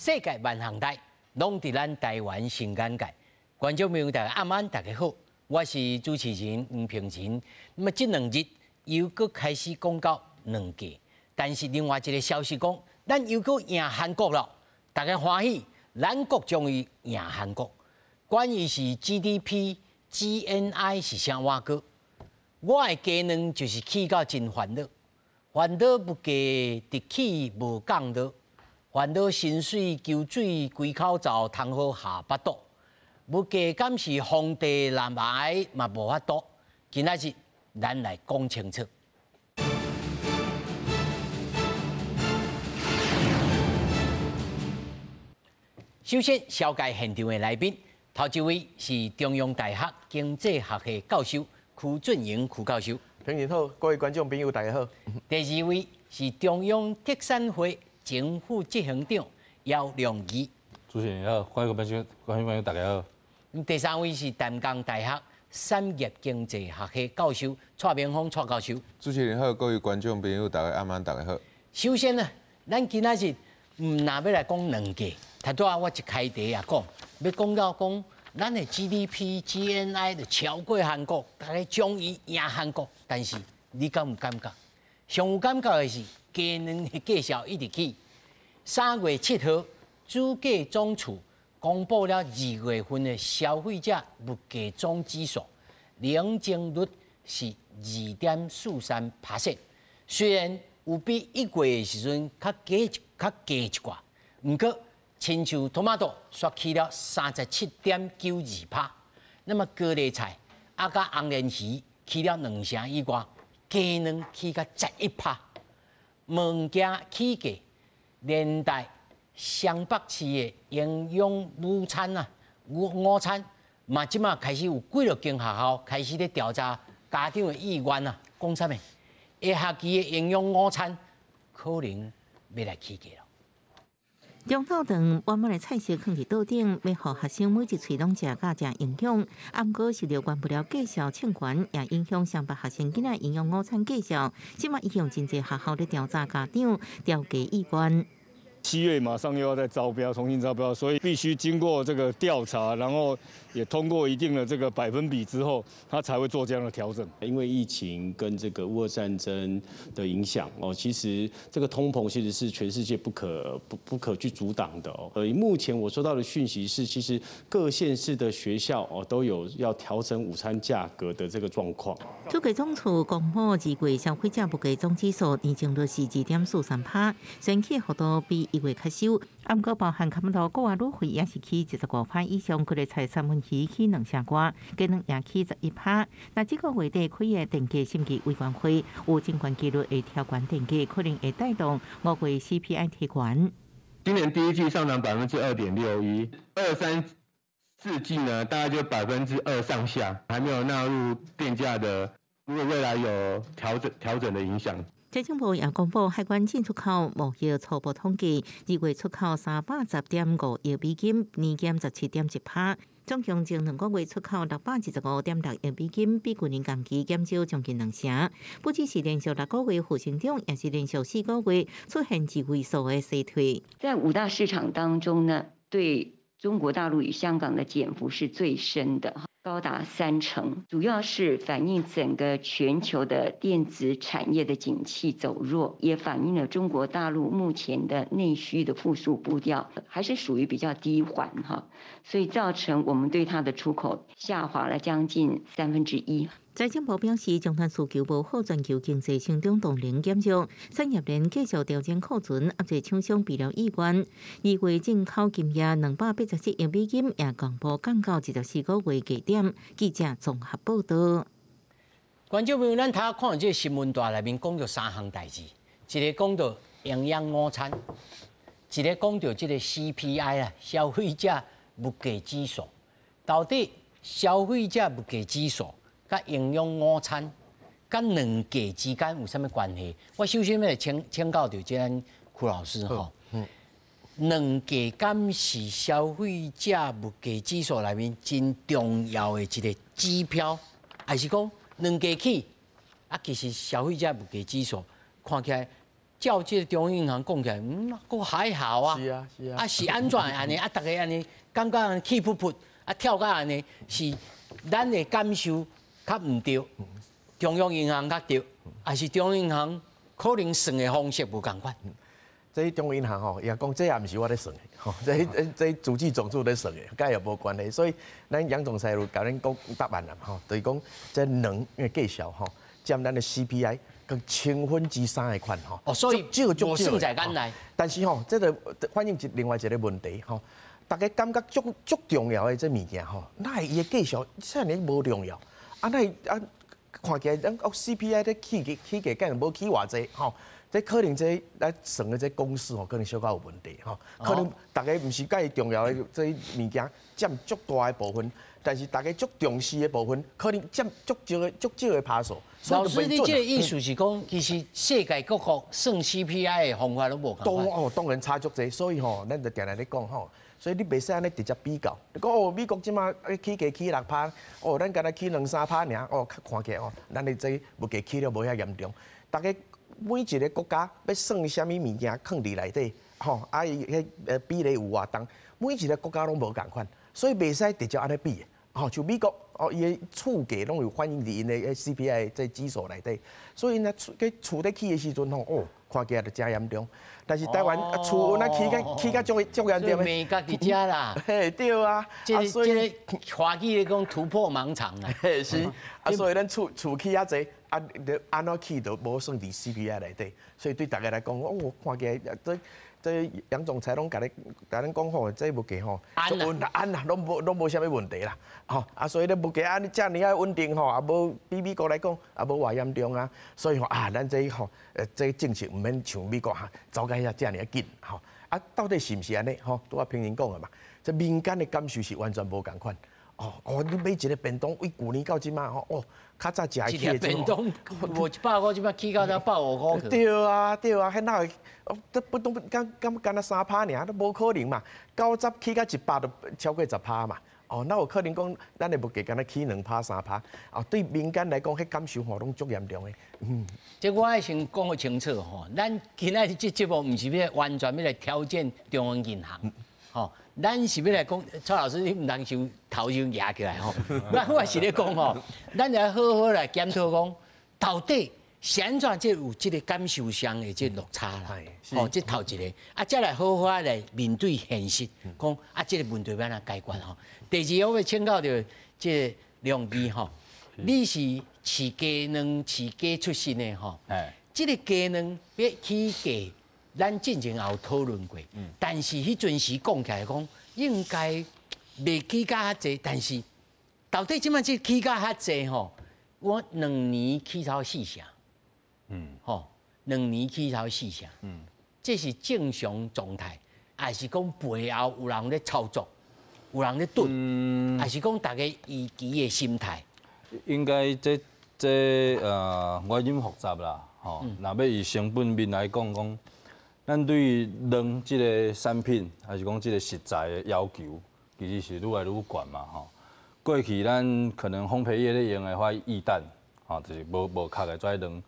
世界萬項代，攏佇咱台灣新眼界。觀眾朋友大家暗安，大家好，我是主持人黃平仁。那麼這兩日又閣開始講到卵價，但是另外一個消息講，咱又閣贏韓國了，大家歡喜，咱國終於贏韓國。關於是 GDP、GNI 是啥碗糕，我的雞卵就是起到真煩惱，煩惱物價直起無降落，煩惱薪水求水規口罩通好下腹肚，物價敢是皇帝難愛嘛無法度。今仔日咱來講清楚。首先，紹介現場的來賓，頭一位是中央大學經濟學系教授區俊榮區教授。平仁好，各位觀眾朋友大家好。第二位是中央特產會前副執行長姚良儀。主持人好，各位觀眾朋友大家好。第三位是淡江大學產業經濟學系教授蔡明峰蔡教授。主持人好，各位觀眾朋友大家暗安，大家好。首先呢，咱今仔日毋若欲來講卵價，頭拄仔我一開題也講，欲講到講咱的 GDP、GNI 就超過韓國，大家終於贏韓國。但是你敢有感覺？上有感覺的是雞卵的價數一直起。3月7號，主計總處公布了2月份的消費者物價總指數，年增率是2.43%。雖然有比1月的時陣較低一寡，毋過親像トマト煞起了37.92%。那麼高麗菜啊，佮紅鰱魚起了兩成以外，雞卵起到11%。物件起價，連帶雙北市的營養午餐啊，午餐嘛，這馬開始有幾落間學校開始咧調查家長的意願啊，講啥物？下學期的營養午餐可能欲來起價了。中晝頓滿滿的菜色囥佇桌頂，欲予學生每一喙攏食甲誠營養。啊，毋過受著原物料價數衝懸，也影響雙北學生囡仔營養午餐價數。這馬已經真濟學校咧調查家長調低意願。 7月馬上又要再招標，重新招標，所以必須經過這個調查，然後也通過一定的這個百分比之後，他才會做這樣的調整。因為疫情跟這個烏俄戰爭的影響哦，其實這個通膨其實是全世界不可去阻擋的哦。而目前我收到的訊息是，其實各縣市的學校哦都有要調整午餐價格的這個狀況。主計總處公布二月消費者物價總指數年增率是2.43%，雖然起幅度比1月較少，啊，毋過包含崁仔頭啊滷費也是起25%以上，高麗菜三文魚起兩成外，雞卵也起11%。那這個月底開的電價審議委員會有正懸機率會調懸電價，可能會帶動5月 CPI 提懸。今年第一季上漲2.61%，二三四季呢大概就2%上下，還沒有納入電價的，如果未來有調整的影響。財政部也公布海關進出口貿易初步統計，2月出口310.5億美金，年減17.1%。總共前兩個月出口625.6億美金，比去年同期減少將近兩成。不只是連續6個月負成長，也是連續4個月出現二位數的衰退。在五大市場當中呢，對中國大陸與香港的減幅是最深的，高達3成，主要是反映整個全球的電子產業的景氣走弱，也反映了中國大陸目前的內需的復甦步調還是屬於比較低緩哈，所以造成我們對它的出口下滑了將近1/3。財政部表示，終端需求無好，全球經濟成長動能減弱，產業鏈繼續調整庫存，壓制廠商備料意願。2月進口金額287億美金，也共步降到24個月低點。記者綜合報道。觀眾朋友，咱頭看這個新聞帶內面講著三項代誌，一個講著營養午餐，一個講著這個 CPI 啊，消費者物價指數，到底消費者物價指數佮營養午餐，佮卵價之間有啥物關係？我首先欲來請教著這咱區老師吼，卵價敢是消費者物價指數內面真重要的一個指標，還是講卵價起啊？其實消費者物價指數看起來照這个中央銀行講起來，閣還好啊。是啊，是啊。啊是按怎按呢？啊，逐家按呢，感覺按呢氣噗噗，啊跳甲按呢，是咱的感受較毋對，中央銀行較對，抑是中央銀行可能算的方式無仝款。這中央銀行吼，伊講這也毋是我咧算的，吼，這主計總處咧算的，佮伊也無關係。所以咱楊總裁有共恁講答案啦，吼，就是講這卵的價數吼，佔咱的 CPI 佮3%的款吼。哦，所以少無算在眼內。但是吼，這个反映一另外一个問題吼，大家感覺足足重要的這物件吼，哪會伊的價數遮爾無重要？啊，哪會啊看起來咱哦 CPI 咧起價起價，敢若無起偌濟吼？這可能這咱算的這公式吼，可能小可有問題吼。可能大家毋是佮重要的這物件佔足大的部分，但是大家足重視的部分，可能佔足少的足少的趴數。老師，你這个意思是講，其實世界各國算 CPI 的方法攏無仝款。當然差足濟，所以吼，咱就定定咧講吼，所以你袂使按呢直接比較。你講哦，美國這馬起價起6%，哦，咱敢若起2-3%爾，哦，較看起來哦，咱的這物價起了無遐嚴重。大家每一个國家欲算啥物物件，囥佇內底，吼，啊伊彼比例有偌重，每一个國家攏無仝款，所以袂使直接按呢比的。吼，像美國哦，伊的厝價攏有反映佇𪜶的 CPI 這指數內底，所以𪜶若厝咧起的時陣吼，哦，看起來就誠嚴重。但是台灣啊，厝若起甲足足嚴重的。美國佇遮啦。嘿，對啊。這個這个華語咧講突破盲腸啊。嘿，是。啊，所以咱厝厝起遐濟，啊，就按怎起都無算佇 CPI 內底，所以對大家來講，哦，看起來這這楊總裁攏共你共咱講吼，這物價吼，穩安啦，攏無啥物問題啦，吼啊，所以咧物價按呢遮爾仔穩定吼，也無比美國來講也無偌嚴重啊，所以吼啊，咱這吼這政策毋免像美國哈走甲遐遮爾仔緊吼，啊，到底是毋是按呢？吼，拄仔平仁講的嘛，這民間的感受是完全無仝款。哦哦，你買一个便當，為舊年到這馬吼，哦，較早食會起的。一个便當無100塊，這馬起到才150塊去。對啊對啊，彼哪會？這不都敢敢敢若3%爾，都無可能嘛。90起到100就超過10%嘛。哦，哪有可能講咱的物價敢若起2%3%？哦，對民間來講，彼感受吼攏足嚴重的。嗯，這我愛先講予清楚吼，咱今仔日這節目毋是欲完全欲來挑戰中央銀行，吼。咱是欲來講，蔡老師，你毋通傷頭傷額起來吼。咱我是咧講吼，咱來好好來檢討講，到底是按怎這有這个感受上的這落差啦？哦，這頭一个，啊，再來好好來面對現實，講啊，這个問題欲按怎解決吼？第二，我欲請教著這个梁義吼，你是飼雞卵、飼雞出身的吼，這个雞卵欲起價，咱進前也有討論過，但是彼陣時講起來講，應該袂起價遐濟，但是到底這擺這起價遐濟吼？我2年起超4成，吼，2年起超4成，這是正常狀態，抑是講背後有人咧操作，有人咧囤，抑是講大家預期的心態？應該這原因複雜啦，吼，若欲以成本面來講講。咱對卵這个產品，還是講這个食材的要求，其實是愈來愈懸嘛吼。過去咱可能烘焙業咧用的話，液蛋，吼，就是無殼的這卵，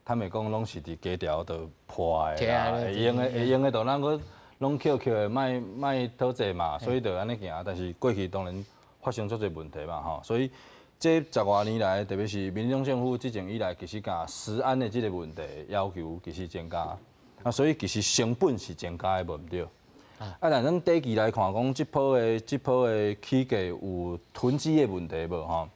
坦白講攏是佇雞巢就破的啦，會用的就咱閣攏抾抾的，莫討濟嘛，所以就按呢行。但是過去當然發生足濟問題嘛吼，所以這十外年來，特別是民進黨政府執政以來，其實共食安的這个問題要求其實增加。啊，所以其實成本是增加的，無毋對。啊，但咱短期來看，講這波的起價有囤積的問題無吼？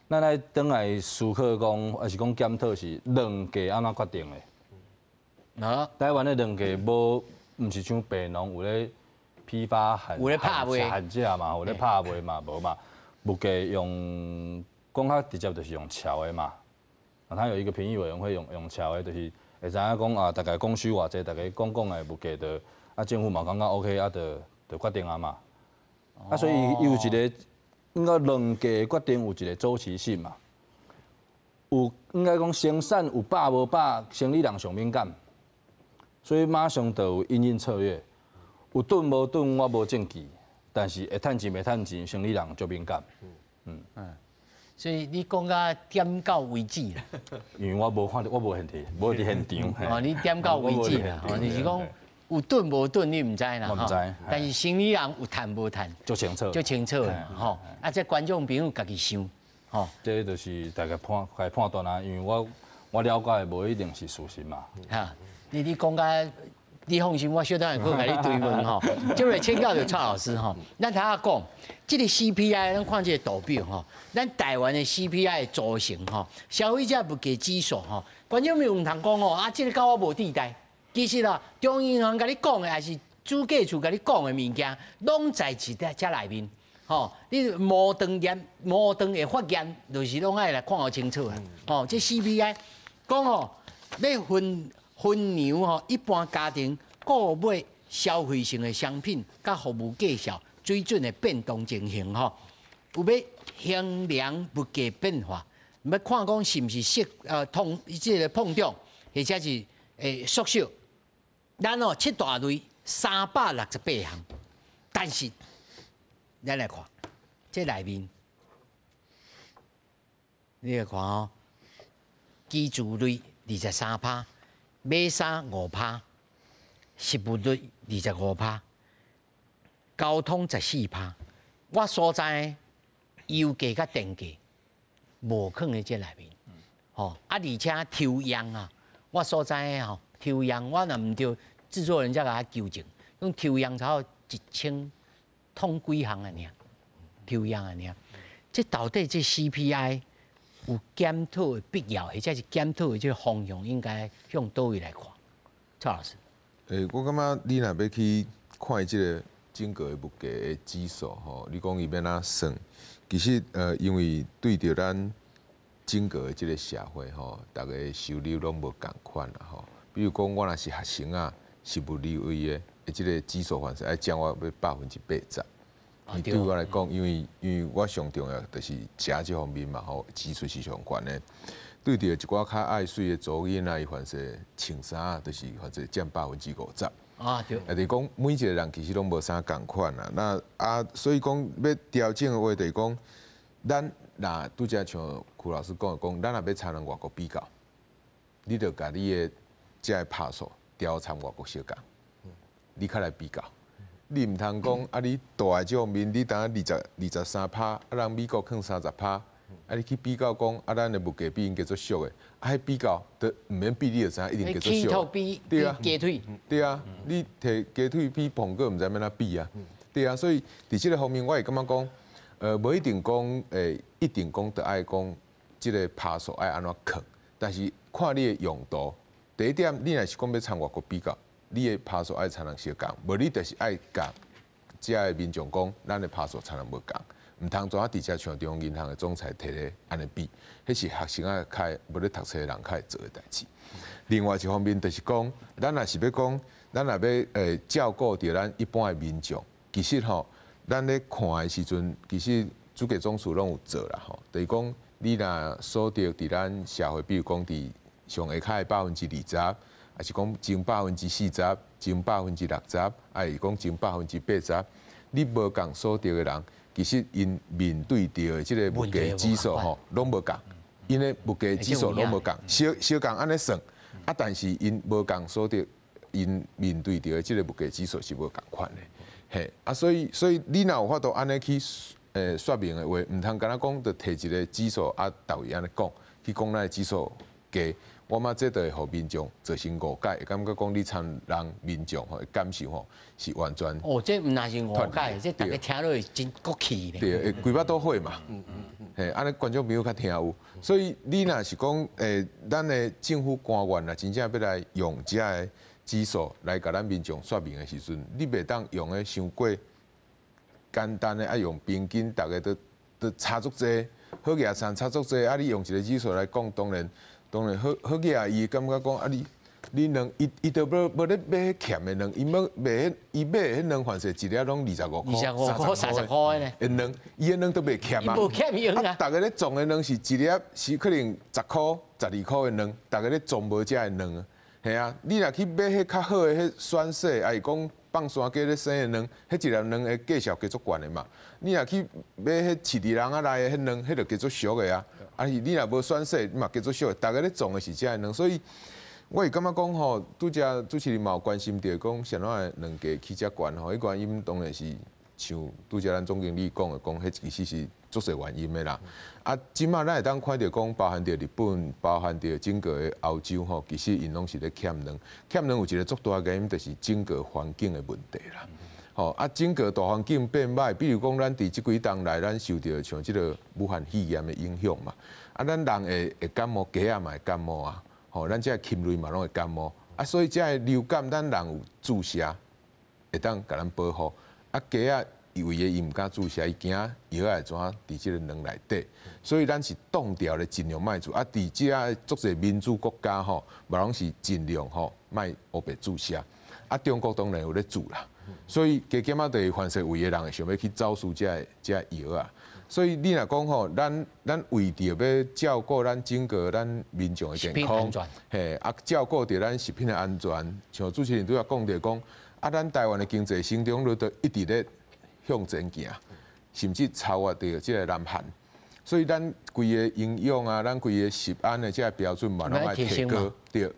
咱來轉來思考講，抑是講檢討是卵價按怎決定的？啊，台灣的卵價無，毋是像白農有咧批發限有咧拍賣限價嘛，有咧拍賣嘛，無嘛？物價用講較直接就是用敲的嘛。啊，它有一個評議委員會用敲的，就是會知影講啊，大概供需偌濟，大家講講的物價就啊，政府嘛感覺 OK 啊，就決定啊嘛。啊，所以伊有一個應該卵價決定有一個周期性嘛。有應該講生產有飽無飽，生理人上敏感，所以馬上就有因應策略。有囤無囤，我無證據，但是會趁錢袂趁錢，生理人足敏感。所以你講甲點到為止啦。因為我無看著，我無現場，無佇現場。哦，你點到為止啦，哦，就是講有頓無頓，你毋知啦。我毋知。但是生理人有趁無趁，足清楚。足清楚的吼。啊，這觀眾朋友家己想，吼。這就是大家判來判斷啊，因為我了解的無一定是事實嘛。哈，你講甲。你放心，我小等下閣共你追問吼。這位請教著蔡老師吼，咱頭仔講，這個 CPI，咱看這個圖表吼，咱台灣的 CPI 的組成吼，消費者物價指數吼，觀眾朋友毋通講吼，啊，這個佮我無佇代。其實啊，中央銀行共你講的，抑是主計處共你講的物件，攏在一個這內面。吼，你無當驗，無當會發現，就是攏愛來看予清楚啊。吼，這 CPI 講吼，欲分。分量吼，一般家庭購買消費性的商品佮服務價數水準的變動情形吼，有欲衡量物價變化，欲看講是毋是適通這個膨脹，或者是縮小。咱哦七大類368項，但是咱來看這內面，你來看哦，居住類23%。買衫5%，食物類25%，交通14%。我所在油價佮電價無囥佇這內面，吼啊！而且抽驗啊，我所在吼抽驗，我若毋對，製作人才共我糾正，講抽驗才一千通幾項爾，抽驗爾，這到底這 CPI？有檢討的必要，或者是檢討的這個方向應該向佗位來看？蔡老師，我感覺你若欲去看這個整個的物價的指數吼，你講伊欲按怎算？其實因為對著咱整個的這個社會吼，逐家收入攏無仝款啦吼。比如講，我若是學生啊，食物類的這個指數凡是愛降我欲80%。對我來講，因為我上重要就是食這方面嘛吼，支出是上懸的。對著一寡較愛媠的查某囡仔，伊凡勢穿衫，就是凡勢佔50%。啊對。啊，就是講每一個人其實攏無啥仝款啦。那啊，所以講欲調整的話，就是講，咱若拄才像邱老師講的講，咱若欲參人外國比較，你著共你的這个拍數調參外國相仝，你較來比較。你毋通講啊！你大的這方面，你當23%，啊，人美國囥30%，啊，你去比較講啊，咱的物價比𪜶加足俗的，啊，彼比較都毋免比，你就知影一定加足俗。對啊，雞腿。對啊，你提雞腿比蘋果，毋知欲按怎比啊？對啊，所以佇這个方面，我會感覺講，無一定講，一定講著愛講，這个趴數愛按怎囥，但是看你的用途。第一點，你若是講欲參外國比較。你的趴數愛參人相仝，無你就是愛共遮的民眾講，咱的趴數參人無仝，毋通怎啊直接像中央銀行的總裁提咧按呢比，彼是學生仔較無咧讀冊的人較會做的代誌。另外一方面就是講，咱若是欲講，咱若欲照顧著咱一般的民眾，其實吼，咱咧看的時陣，其實主計總處攏有做啦吼，就是講你若所得佇咱社會，比如講佇上下跤的20%。抑是講前40%，前60%，抑是講前80%，你無仝所得的人，其實𪜶面對著的這个物價指數吼，攏無仝，𪜶的物價指數攏無仝，相相仝按呢算，啊，但是𪜶無仝所得，𪜶面對著的這个物價指數是無仝款的，嘿，啊，所以你若有法度按呢去說明的話，毋通干焦講，就提一个指數啊，逐位按呢講，去講咱的指數低。我感覺這就會予民眾造成誤解，會感覺講你參人民眾吼的感受吼是完全。哦，這毋但是誤解，這逐家聽落會真國氣咧。對，會規腹肚火嘛。嘿，按呢觀眾朋友較聽有，所以你若是講咱的政府官員若真正欲來用這个指數來共咱民眾說明的時陣，你袂當用的傷過簡單的，愛用平均，逐家都都差足濟，好額差差足濟，啊！你用一个指數來講，當然。當然好好額伊會感覺講啊你你卵伊伊都無無咧買彼鹹的卵，伊買買彼伊買的彼卵凡勢一粒攏25箍、25箍、30箍的呢。的卵，伊的卵都袂鹹啊。無欠用啊。逐家咧撞的卵是一粒是可能10箍、12箍的卵，逐家咧撞無遮的卵。嘿啊，你若去買彼較好的彼選色，抑是講。放山鸡咧生的卵，彼一粒卵的价数加足悬的嘛。你若去买彼市里人仔来的彼卵，彼就加足俗的啊。啊是你若无选色，嘛加足俗的。逐家咧撞的是遮个卵，所以我会感觉讲吼，拄才主持人嘛有关心著讲，啥物的卵价起遮悬吼，彼原因当然是像拄才咱总经理讲的，讲彼其实是足济原因的啦。啊，这马咱会当看著讲，包含著日本，包含著整个的欧洲吼，其实𪜶拢是咧欠卵。欠卵有一个足大原因，就是整个环境的问题啦。吼啊，整个大环境变歹，比如讲，咱伫这几冬来，咱受著像这个武汉肺炎的影响嘛。啊，咱人会感冒，鸡仔嘛会感冒啊。吼，咱这禽类嘛拢会感冒。啊，所以这个流感，咱人有注射，会当共咱保护。啊，鸡仔为的伊毋敢注射，伊惊药仔会怎伫这个卵内底，所以咱是冻掉咧，尽量莫注。啊，伫这足济民主国家吼，嘛拢是尽量吼莫乌白注射。啊，中国当然有咧注啦，所以加减仔就是凡是为的人会想欲去走私这个药仔。所以你若讲吼，咱为著欲照顾咱整个咱民众的健康，嘿，啊，照顾著咱食品的安全，像主持人拄才讲著讲，啊，咱台湾的经济成长率都一直咧向前行，甚至超越著这个南韩，所以咱规个营养啊，咱规个食安的这个标准嘛，拢爱提高，对。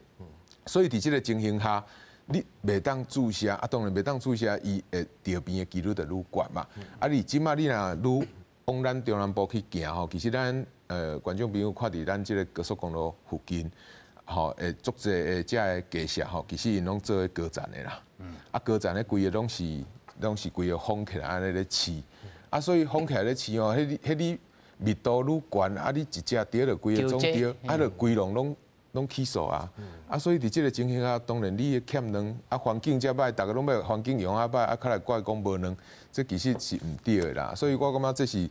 所以伫这个情形下，你袂当注射，啊，当然袂当注射，伊会著病的几率就愈悬嘛。啊，你这马你若愈往咱中南部去行吼，其实咱观众朋友看伫咱这个高速公路附近，吼，会足济的这个鸡舍吼，其实𪜶拢做高层的啦。啊，高层的规个拢是规个封起来按呢咧饲，啊，所以封起来咧饲吼，彼你密度愈悬，啊，你一只著就规个总著，啊，就规笼拢起数啊，啊，所以伫这个情形下，当然你欠卵，啊，环境遮歹，逐家拢欲环境用较歹，啊，较来怪讲无卵，这其实是毋对的啦。所以我感觉这是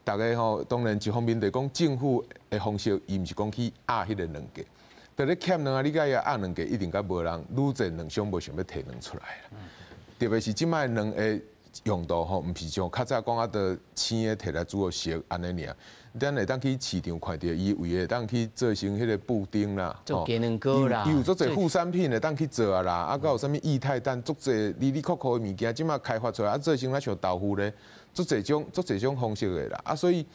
逐家吼，当然一方面就讲政府的方式，伊毋是讲去压彼个卵价，伫咧欠卵啊，你共伊压卵价，一定较无人愈济卵商无想欲提卵出来啦。特别是这摆卵的用途吼，毋是像较早讲啊，著生的提来煮予熟按呢尔。咱会当去市场看著，伊为会当去做成彼个布丁啦，做鸡卵糕啦，伊有足济副产品会当去做啊啦，啊，阁有啥物液态氮，足济哩哩扣扣的物件，这马开发出来，啊，做成若像豆腐咧，足济种方式的啦，啊，所以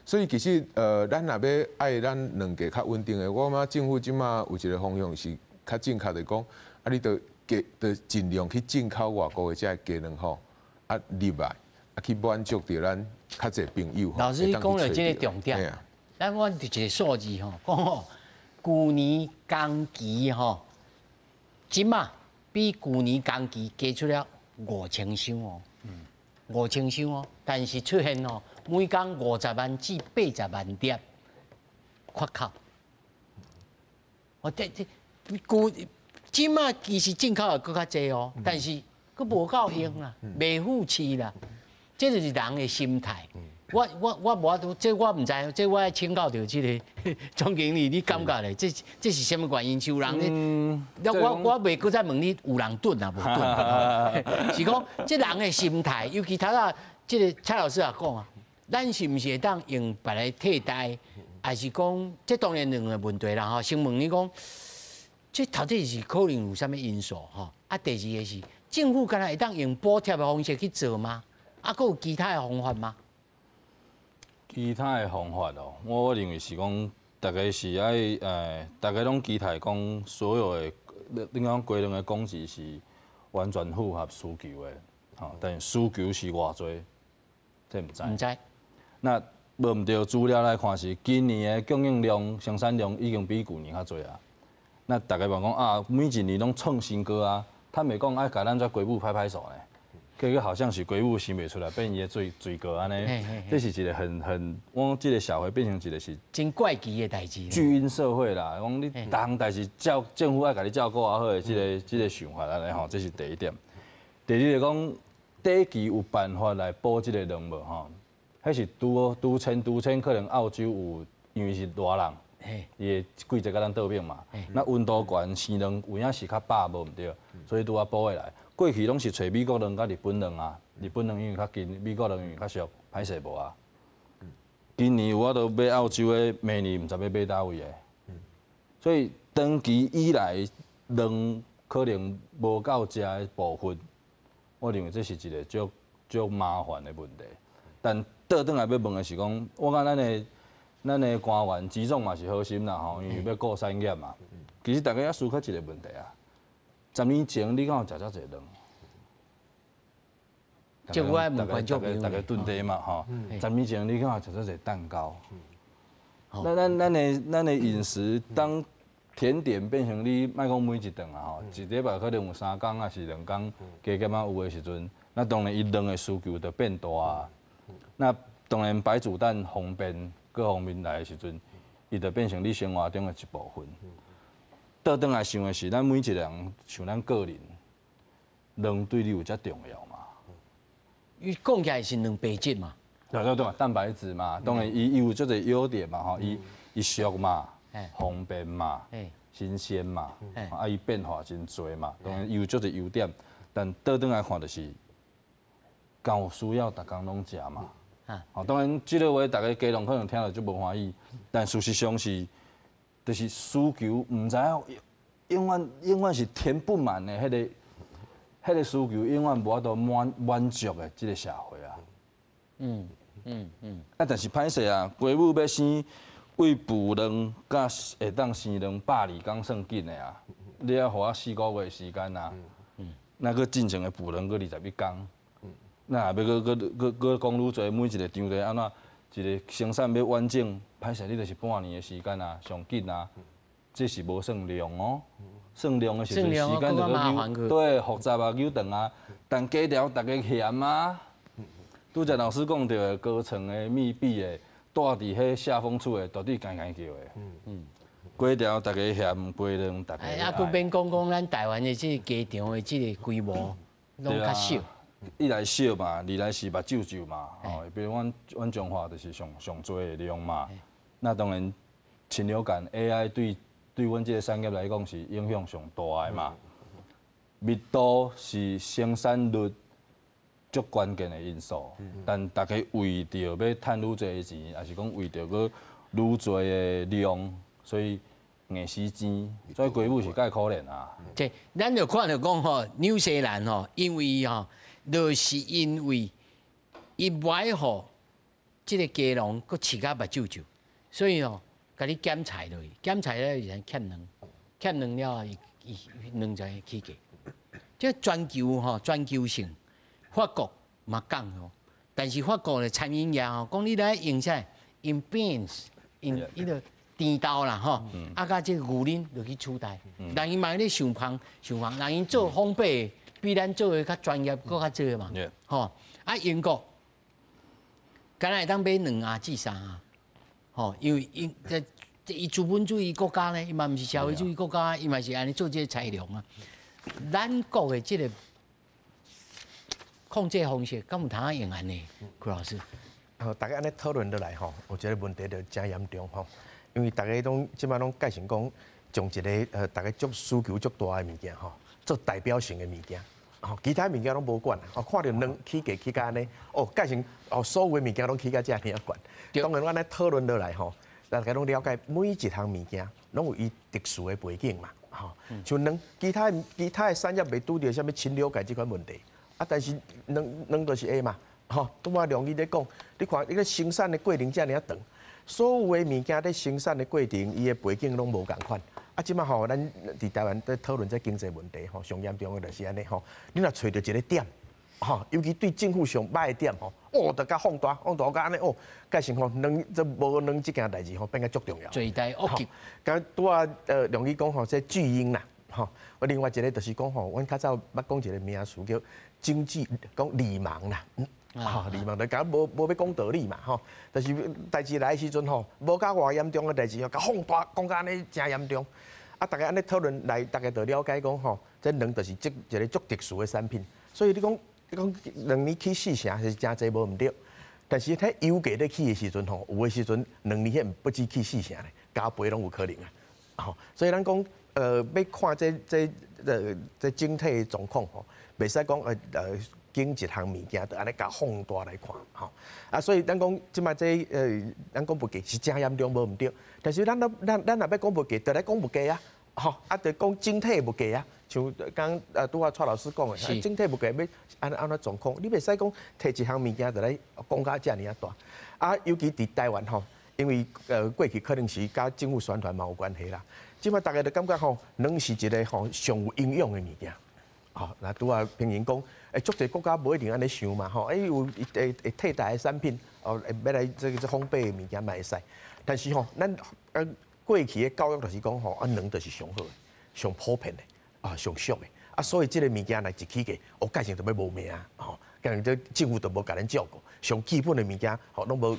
其实咱若欲爱咱卵价较稳定的，我感觉政府这马有一个方向是较正确的讲，啊，你著鸡著尽量去进口外国的这个鸡卵吼，啊入来，啊去满足著咱较济朋友。老师，你讲著这个重点，咱阮就一个数字吼，讲吼，旧年同期吼，这马比旧年同期加出了5000箱哦，5000箱哦，但是出现哦，每工50万至80万粒缺口。哦，这旧这马其实进口也阁较济哦，但是阁无够用啦，袂赴市啦。这就是人的心态。我无法度，这我毋知，这我爱请教著这个总经理，你感觉咧？这是啥物原因？像人咧，我袂阁再问你有人炖啊无炖？是讲这人的心态，尤其头仔这个蔡老师也讲啊，咱是毋是会当用别个替代，还是讲这当然两个问题啦吼。先问你讲，这到底是可能有啥物因素吼？啊，第二个是政府敢若会当用补贴的方式去做吗？啊，阁有其他的方法吗？其他的方法哦，我认为是讲，逐家是爱，逐家拢期待讲，所有的，你讲鸡卵的供给是完全符合需求的，吼，但是需求是偌济，这毋知。毋知。那无毋对，资料来看是今年的供应量、生产量已经比旧年较济啊。那逐家嘛讲啊，每一年拢创新高啊，坦白讲爱共咱遮鸡母拍拍手呢。结果好像是鸡母生袂出来，变伊的水水果按呢，这是一个很，我讲这个社会变成一个是真怪奇的代志。巨婴社会啦，讲你逐项代志照政府爱共你照顾好的这个想法按呢吼，这是第一点。第二个讲，短期有办法来补这个卵无吼？彼是拄拄千拄千，可能澳洲有，因为是热人，伊的季节共咱倒反嘛。那温度悬，生卵有影是较饱无毋对，所以拄仔补会来。过去拢是揣美国卵佮日本卵啊，日本卵因为较近，美国卵因为较俗，歹势无啊。今年有法度买澳洲的，明年毋知欲买佗位的。所以长期以来，卵可能无够食的部分，我认为這是一個足足麻煩的問題。但倒轉來欲問的是講，我感覺咱的官員吉總嘛是好心啦吼，因為欲顧產業嘛。其實大家也思考一個問題啊，10年前你敢有食遮濟卵？這我問觀眾朋友。大家頓地嘛吼，十年前你敢有食遮濟蛋糕？咱的飲食當甜點變成你莫講每一頓啊吼，一禮拜可能有三工抑是兩工加減仔有的時陣，那當然伊卵的需求就變大啊。那當然白煮蛋方便各方面來的時陣，伊就變成你生活中的一部分。倒轉來想的是，咱每一個人像咱個人，卵對你有遮重要嗎？伊講起來是蛋白質嘛。對對對，蛋白質嘛，當然伊有足濟優點嘛吼，伊俗嘛，方便嘛，新鮮嘛，啊伊變化真濟嘛，當然伊有足濟優點，但倒轉來看就是，敢有需要逐工攏食嘛？哦，當然這个話逐家家長可能聽了就無歡喜，但事實上是，就是需求毋知影，永遠永遠是填不滿的彼個需求，永遠無法度滿足的這个社會啊。啊，但是歹勢啊，雞母欲生為孵卵，佮會當生卵120工算緊的啊。你愛予我4個月時間啊。那閣進前的孵卵閣21工。那欲閣閣閣閣講愈濟，每一個場地按怎一個生產欲完整，歹勢你就是半年的時間啊，上緊啊。這是無算量哦，算量的時陣時間就閣久，對，複雜啊，久長啊。但雞條逐家嫌啊。拄才老師講著的高層的密閉的，住佇彼下風處的，絕對干干叫的。雞條逐家嫌，雞卵逐家愛。啊，閣免講講咱台灣的這個雞場的這個規模，攏較少。一來少嘛，二來是目睭睭嘛，吼，比如阮彰化就是上上濟的量嘛。那當然，禽流感 AI 對阮這個產業來講是影響上大的嘛。密度是生產率足關鍵的因素，但逐家為著欲趁愈濟的錢，抑是講為著閣愈濟的量，所以硬死煎，所以雞母是蓋可憐啊。這咱就看著講吼，紐西蘭吼，因為吼，就是因為伊無愛予這個雞籠閣飼甲目睭睭，所以吼，共你檢菜落去，檢菜了伊就欠卵，欠卵了後，伊伊卵就會起價。這全球吼，全球性，法國嘛講吼，但是法國的餐飲業吼，講你來用啥？用 beans，用彼個甜豆啦吼，啊，佮這個牛奶落去取代，人伊嘛咧想芳想芳，人𪜶做烘焙比咱做的較專業，閣較濟嘛，吼。啊，英國敢若會當買兩盒至三盒，吼，因為𪜶這伊資本主義國家呢，伊嘛毋是社會主義國家，伊嘛是按呢做這个裁量啊。咱國的這個控制方式，敢有通用按呢？柯老師，好，大家按呢討論落來吼，有一个問題就誠嚴重吼，因為大家攏這擺攏改成講，將一个大家足需求足大的物件吼，做代表性的物件，吼，其他物件攏無管，哦，看著卵起價起甲按呢，哦，改成哦，所有的物件攏起甲遮爾懸。當然，我按呢討論落來吼，大家攏了解每一項物件攏有伊特殊的背景嘛，吼，像卵，其他的產業袂拄著啥物禽流感這款問題，啊，但是卵卵就是會嘛，吼，拄仔良宇咧講，你看你個生產的過程遮爾長，所有的物件咧生產的過程，伊的背景攏無仝款。啊，這擺吼，咱佇台灣咧討論這經濟問題吼，上嚴重的就是按呢吼，你若揣著一个點，吼，尤其對政府上歹的點吼，哦，就共放大，放大甲按呢哦，改成吼卵這無卵這件代誌吼變甲足重要。最大惡極。剛拄仔良宇講吼，這巨嬰啦，吼，我另外一个就是講吼，阮較早捌講一个名詞叫經濟講理盲啦，吼，理盲就敢無無欲講道理嘛，吼，但是代誌來的時陣吼，無甲偌嚴重的代誌吼，共放大講甲按呢誠嚴重。啊，逐家按呢討論來，逐家就了解講吼，這卵就是這一個足特殊的產品。所以你講你講2年起四成是誠濟無毋對，但是彼油價咧起的時陣吼，有的時陣兩年彼不止起四成咧，加倍攏有可能啊。吼，所以咱講欲看這整體的狀況吼，袂使講揀一項物件就按呢共放大來看吼。啊，所以咱講這擺這咱講物價是誠嚴重無毋對，但是咱咱咱若欲講物價，就來講物價啊。吼，啊，就講整體物價啊，像剛拄仔蔡老師講的，整體物價欲按按怎狀況？你袂使講提一項物件就來講甲遮爾仔大。啊，尤其佇台灣吼，因為過去可能是佮政府宣傳嘛有關係啦。這擺大家都感覺吼，卵是一個吼上有營養的物件。吼，那拄仔平瑩講，足濟國家無一定按呢想嘛，吼，有會會替代的產品，哦，欲來這個這烘焙的物件嘛會使。但是吼，咱過去的教育就是講吼，啊卵就是上好的、上普遍的、啊上俗的，啊所以這個物件來一起價，哦，價錢就欲無命啊，吼，可能這政府就無共咱照顧，上基本的物件，吼，攏無，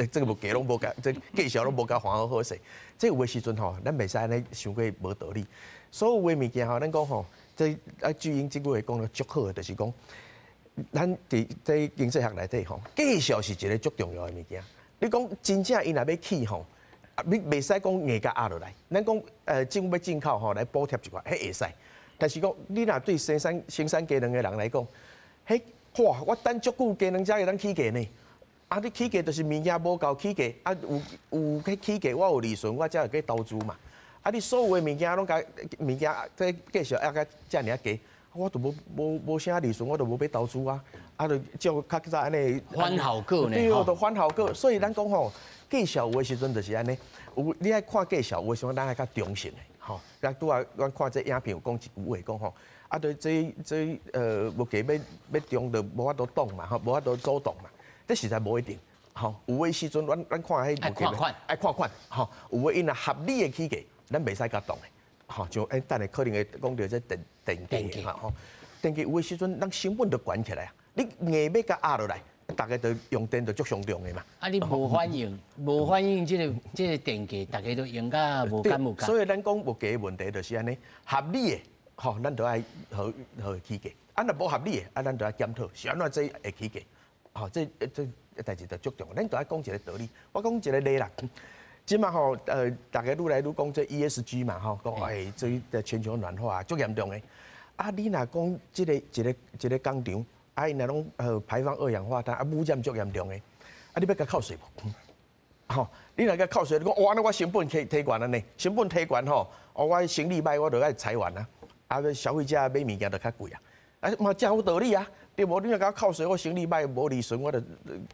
這個物價攏無共，這價數攏無共看好好勢。這有的時陣吼，咱袂使按呢傷過無道理。所有的物件吼，咱講吼，這啊巨嬰這句話講得足好的，就是講，咱佇這經濟學內底吼，價數是一個足重要的物件。你講真正伊若欲起吼，你袂使講硬共壓落來。咱講政府欲進口吼來補貼一寡，彼會使。但是講你若對生產生產雞卵的人來講，彼哇，我等足久雞卵才會當起價呢。啊，你起價就是物件無夠起價，啊有有去起價，我有利潤，我才會去投資嘛。啊，你所有的物件攏共物件這價數壓甲遮爾仔低，我都無無無啥利潤，我都無欲投資啊。啊，就照較早按呢反效果呢？對哦，就反效果。所以咱講吼，價數有的時陣就是按呢，有你愛看價數，有的時陣咱愛較中性的，吼。咱拄仔阮看這影片有講一句話，講吼，啊，對這這物價欲欲中就無法度擋嘛，吼，無法度阻擋嘛。這實在無一定，吼。有的時陣，阮咱看彼物價，愛看款，吼。有的伊若合理的起價，咱袂使共擋的，吼。像等下可能會講著這電電價吼，電價有的時陣，咱成本就懸起來啊。你硬欲共壓落來，大家都用電就足傷重的嘛。啊，你無反應，無反應，這個這個電價，大家都用甲無感無覺。所以咱講物價的問題就是按呢，合理的，吼，咱就愛予予起價。啊，若無合理的，啊，咱就愛檢討，是按怎這會起價？吼，這這代誌就足重要。咱就愛講一個道理。我講一個例啦。這馬吼，大家愈來愈講這 ESG 嘛，吼，講哎，這全球暖化足嚴重的。啊，你若講這個一個一個工廠，啊，𪜶若攏排放二氧化碳，啊，污染足嚴重的，啊，你欲共扣稅無？吼，你若共扣稅，你講哇，那我成本提提懸按呢？成本提懸吼，哦，我生意歹，我就愛裁員啊，啊，消費者買物件就較貴啊，啊，嘛誠有道理啊，對無？你若共我扣稅，我生意歹，無利潤，我就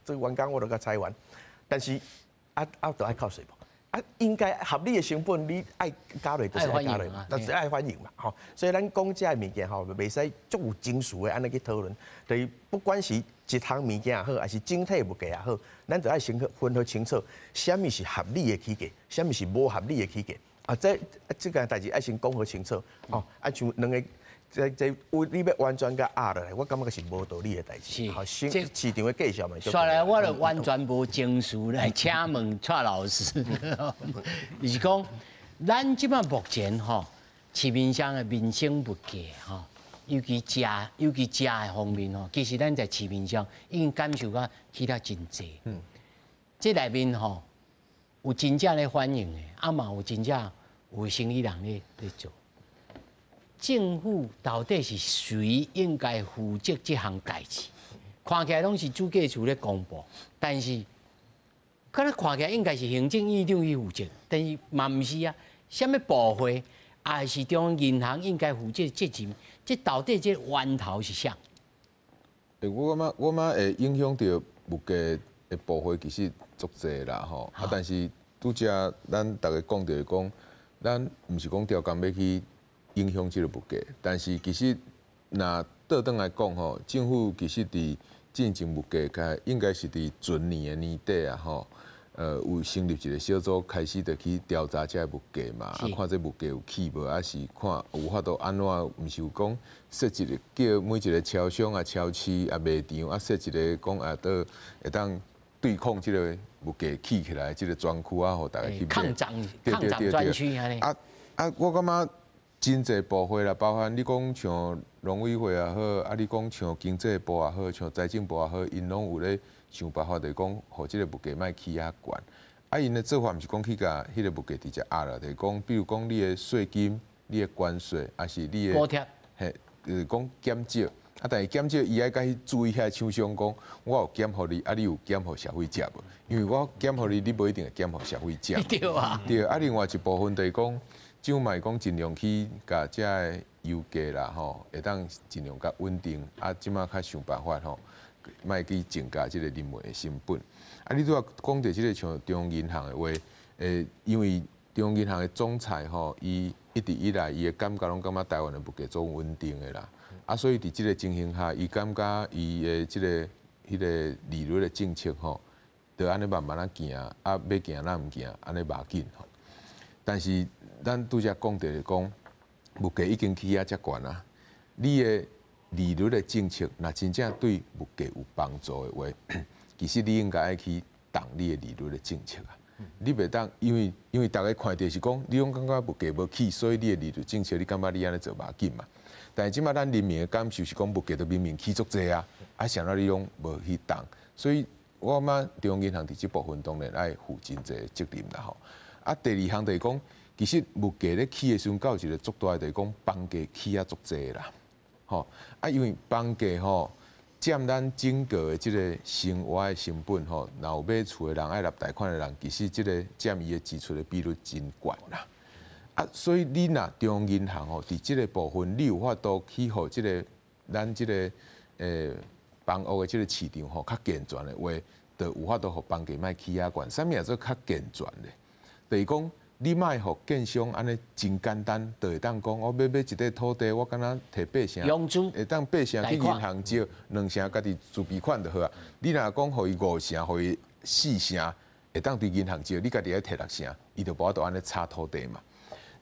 這員工我就共裁員。但是啊啊，就愛扣稅無？啊，應該合理的成本，你愛加落就是愛加落嘛，就是愛反應嘛，吼。所以咱講這个物件吼，袂使足有情緒的按呢去討論。就是不管是一項物件也好，還是整體物價也好，咱就愛先去分好清楚，啥物是合理的起價，啥物是無合理的起價。啊，這這個代誌愛先講好清楚，吼。啊，像兩个這這有你欲完全共壓落來，我感覺是無道理的代誌。好，市市場的價數嘛。煞來我就完全無情緒來請問蔡老師，就是講，咱這擺目前吼市面上的民生物價吼，尤其食，尤其食的方面吼，其實咱在市面上已經感受到起了真濟。這內面吼有真正咧反應的，啊嘛有真正有生意人咧咧做。政府到底是誰應該負責這項代誌？看起來攏是主計處咧公布，但是敢若看起來應該是行政院長去負責，但是嘛毋是啊。啥物部會，還是中央銀行應該負責責任？這到底這源頭是啥？欸，我感覺我感覺會影響著物價的部會其實足濟啦吼。啊，但是拄才咱逐家講著是講，咱毋是講刁工欲去影響這個物價，但是其實若倒轉來講吼，政府其實佇進前物價開應該是佇前年的年底啊吼，有成立一個小組開始就去調查這個物價嘛，啊，看這物價有起無，還是看有法度按怎，毋是有講設一個叫每一個超商啊、超市啊、賣場啊設一個講啊，都會當對抗這個物價起起來這個專區啊，予大家去買。抗漲抗漲專區按呢。啊啊，我感覺真濟部會啦，包含你講像農委會也好，啊，你講像經濟部也好，像財政部也好，𪜶攏有咧想辦法，就是講，予這個物價莫起遐懸。啊，𪜶的做法毋是講去共彼個物價直接壓落，就是講，比如講你的稅金、你的關稅，抑是你的補貼，嘿，就是講減少。啊，但是減少，伊愛共去注意遐廠商講，我有減予你，啊，你有減予消費者無？因為我減予你，你無一定會減予消費者。對啊。對，啊，另外一部分就是講。政府嘛會講盡量去共遮个油價啦吼，會當盡量較穩定。啊，這馬較想辦法吼，莫去增加這个人民的成本。啊，你拄仔講著這个像中央銀行的話，因為中央銀行的總裁吼，伊一直以來伊的感覺攏感覺台灣的物價足穩定的啦。啊，所以佇這个情形下，伊感覺伊的這个彼个利率的政策吼，就按呢慢慢仔行，啊，欲行若毋行，按呢無要緊吼。但是咱拄才講著是講，物價已經起啊遮懸啊，你的利率的政策若真正對物價有幫助的話，其實你應該愛去動你的利率的政策啊。你袂當因為逐家看著是講，你攏感覺物價無起，所以你的利率政策你感覺你按呢做無要緊嘛。但是這馬咱人民的感受是講，物價都明明起足濟啊，啊，啥物你攏無去動，所以我感覺中央銀行佇這部分當然愛負真濟責任啦吼。啊，第二項就是講，其實物價咧起的時陣，閣有一個足大的就是講房價起啊足濟啦，吼啊，因為房價吼佔咱整個的這個生活的成本吼，若有買厝的人愛納貸款的人，其實這個佔伊的支出的比率真懸啦。啊，所以你若中央銀行吼，佇這個部分，你有法度去予這個咱這個房屋的這個市場吼較健全的話，就有法度予房價莫起遐懸。啥物叫做較健全咧？就是講，你莫予建商按呢真簡單，就會當講，我欲買一塊土地，我敢若提八成，會當八成去銀行借，2成家己自備款就好啊。你若講予伊5成，予伊4成，會當佇銀行借，你家己愛提6成，伊就無法度按呢炒土地嘛。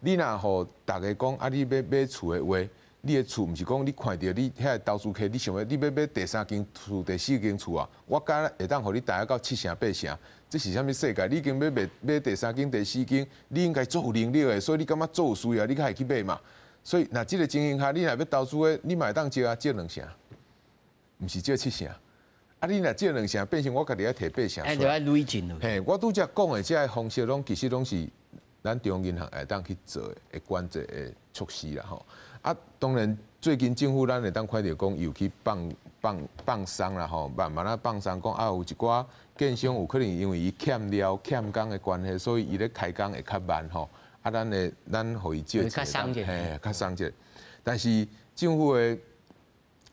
你若予逐家講，啊，你欲買厝的話，你的厝毋是講你看著你遐个投資客，你想欲你欲買第三間厝、第四間厝啊？我敢會當予你貸到7成、8成，這是啥物世界？你已經欲買買第三間、第四間，你應該足有能力的，所以你感覺足有需要，你較會去買嘛。所以若這個情形下，你若欲投資的，你嘛會當借啊，借2成，毋是借7成。啊，你若借2成，變成我家己愛提8成。哎，就愛累進咯。嘿，我拄才講的這个方式，攏其實攏是咱中央銀行會當去做的，會管制的措施啦吼。啊，當然最近政府咱會當看著講有去放鬆啦吼，慢慢仔放鬆，講啊有一寡建商有可能因為伊欠料欠工的關係，所以伊咧開工會較慢吼。啊，咱予伊借較鬆者，嘿，較鬆者。但是政府的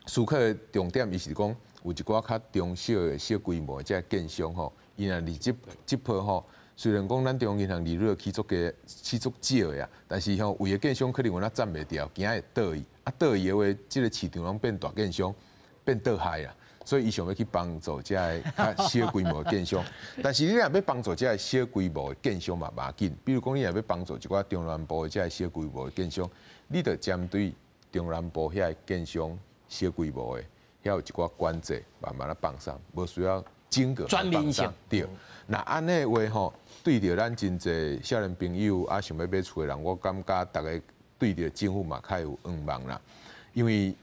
思考的重點，伊是講有一寡較中小的小規模的這建商吼，伊若佇這這波吼。雖然講咱中央銀行利率起足低、起足少的啊，但是吼，有的建商可能有哪攢袂牢，驚會倒去，啊倒去的話，這个市場攏變大建商，變倒害啊，所以伊想欲去幫助這个較小規模的建商。但是你若欲幫助這个小規模的建商嘛，無要緊。比如講，你若欲幫助一寡中南部的這个小規模的建商，你就針對中南部遐个建商小規模的，遐有一寡管制，慢慢仔放鬆，無需要整個放鬆。對，若按呢話吼，對著咱真濟少年朋友啊，想欲買厝的人，我感覺逐家對著政府嘛較有向望啦。因為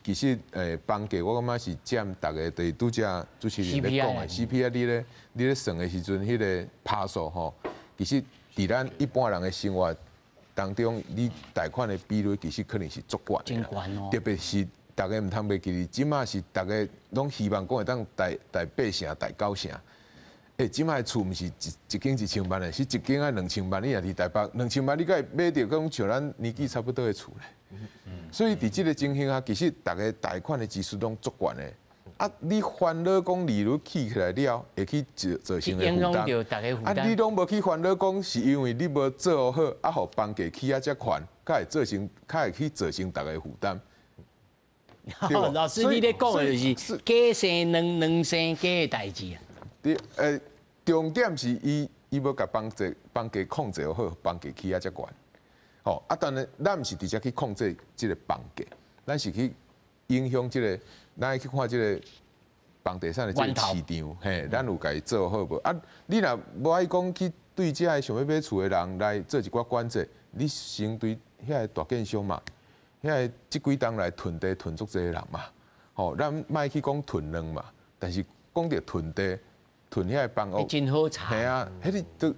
其實房價我感覺是佔逐家就是拄才主持人咧講的 CPI，你咧算的時陣，彼个趴數吼，其實佇咱一般人的生活當中，你貸款的比率其實可能是足懸的。真懸哦。特別是逐家毋通袂記得，這馬是逐家攏希望講會當貸貸8成、貸9成。欸，這馬的厝毋是一間1000萬的，是一間愛2000萬。你若佇台北兩千萬，你敢會買著講像咱年紀差不多的厝咧？所以佇這個情形下，其實逐家貸款的支出攏足懸的。啊，你煩惱講利率起起來了，會去造成的負擔。啊，你攏無去煩惱講，是因為你無做好，啊，予房價起啊遮懸，才會造成，較會去造成逐家負擔。老師，你咧講的就是雞生卵，卵生雞的代誌啊。對，重點是伊無共房價控制好，房價起啊遮懸。吼，啊，當然，咱毋是直接去控制這个房價，咱是去影響這个，咱愛去看這个房地產的這个市場，嘿，咱有共伊做好無？啊，你若無愛講去對這个想欲買厝的人來做一寡管制，你先對遐个大建商嘛，遐个這幾冬來囤地囤足濟的人嘛，吼，咱莫去講囤卵嘛，但是講著囤地、囤遐个房屋，真好查。嘿啊，彼个都逐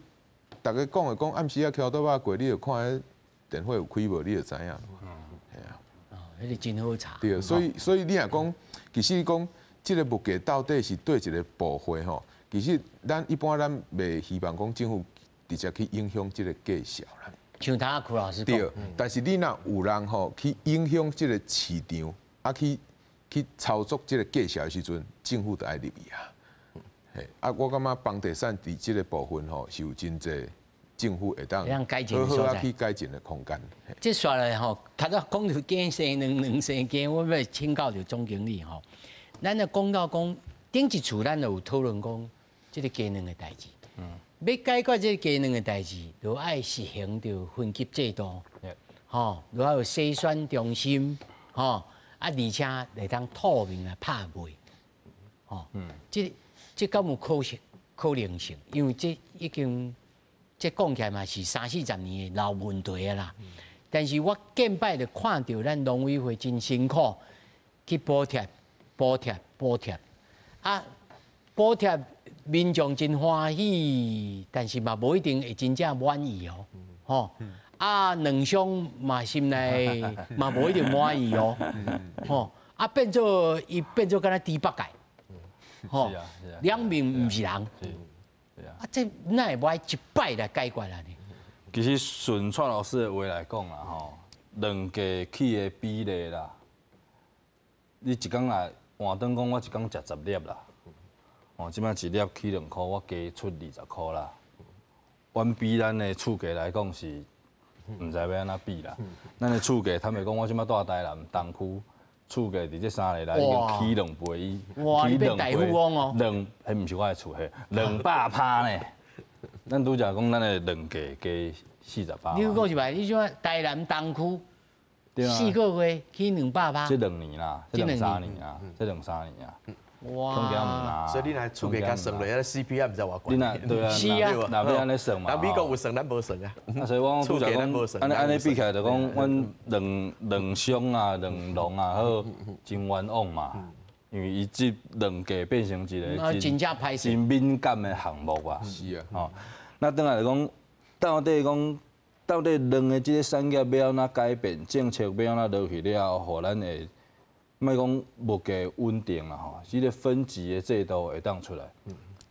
家講的講，暗時仔敲桌仔過，你就看彼電火有開無，你就知影。嘿啊。哦，彼个真好查。對，所以你若講，其實講這个物價到底是佗一个部位吼，其實咱一般咱袂希望講政府直接去影響這个價數啦。像頭仔許老師對，但是你若有人吼去影響這個市場，啊去操作這個價錢的時陣，政府就愛入去啊。嘿，啊，我感覺房地產佇這個部分吼是有真濟政府會當好好啊去改進的空間。這煞來吼，頭拄講著雞生卵，卵生雞，我欲請教著總經理吼。咱若講到講頂一次，咱就有討論講這個雞卵的代誌。欲解決這個雞卵的代誌，就愛實行著分級制度，吼，就愛有篩選中心，吼，啊，而且會當透明來拍賣，吼，這敢有可能性？因為這已經這講起來嘛是三四十年的老問題啊啦。但是我近擺就看著咱農委會真辛苦去補貼、補貼、補貼，啊，補貼民眾真歡喜，但是嘛無一定會真正滿意哦，吼。啊，卵商嘛心內嘛無一定滿意哦，吼。啊，變做伊變做敢若豬八戒。吼，兩面毋是人，啊，這哪會無愛一擺來解決啊？其實順蔡老師的話來講啦，吼，卵價起的比例啦，你一工來換轉講，我一工食十粒啦，哦，這擺一粒起2箍，我加出20箍啦。遠比咱的厝價來講是，毋知欲按怎比啦。咱的厝價，坦白講，我這擺住台南東區。厝價佇這3年來已經起2倍，哇！你變大富翁哦。兩，彼毋是我的厝，彼200%呢。咱拄才講咱的卵價加48。你講一擺，你說台南東區4個月起200%。這兩年啦，這兩三年啊，這兩三年啊。哇！所以你若厝價較算落，彼 CPI 毋知偌懸。你若對啊，是啊，若欲按呢算嘛。那美國有算，咱無算啊。啊，所以我拄才講，按呢比起來就講，阮卵商啊、卵農啊，好真冤枉嘛。因為伊這卵價變成一個真敏感的項目啊。是啊。吼，那轉來就講，到底講，到底卵的這個產業欲按怎改變，政策欲按怎落去了後，予咱會。莫講物價穩定啦吼，這個分級的制度會當出來。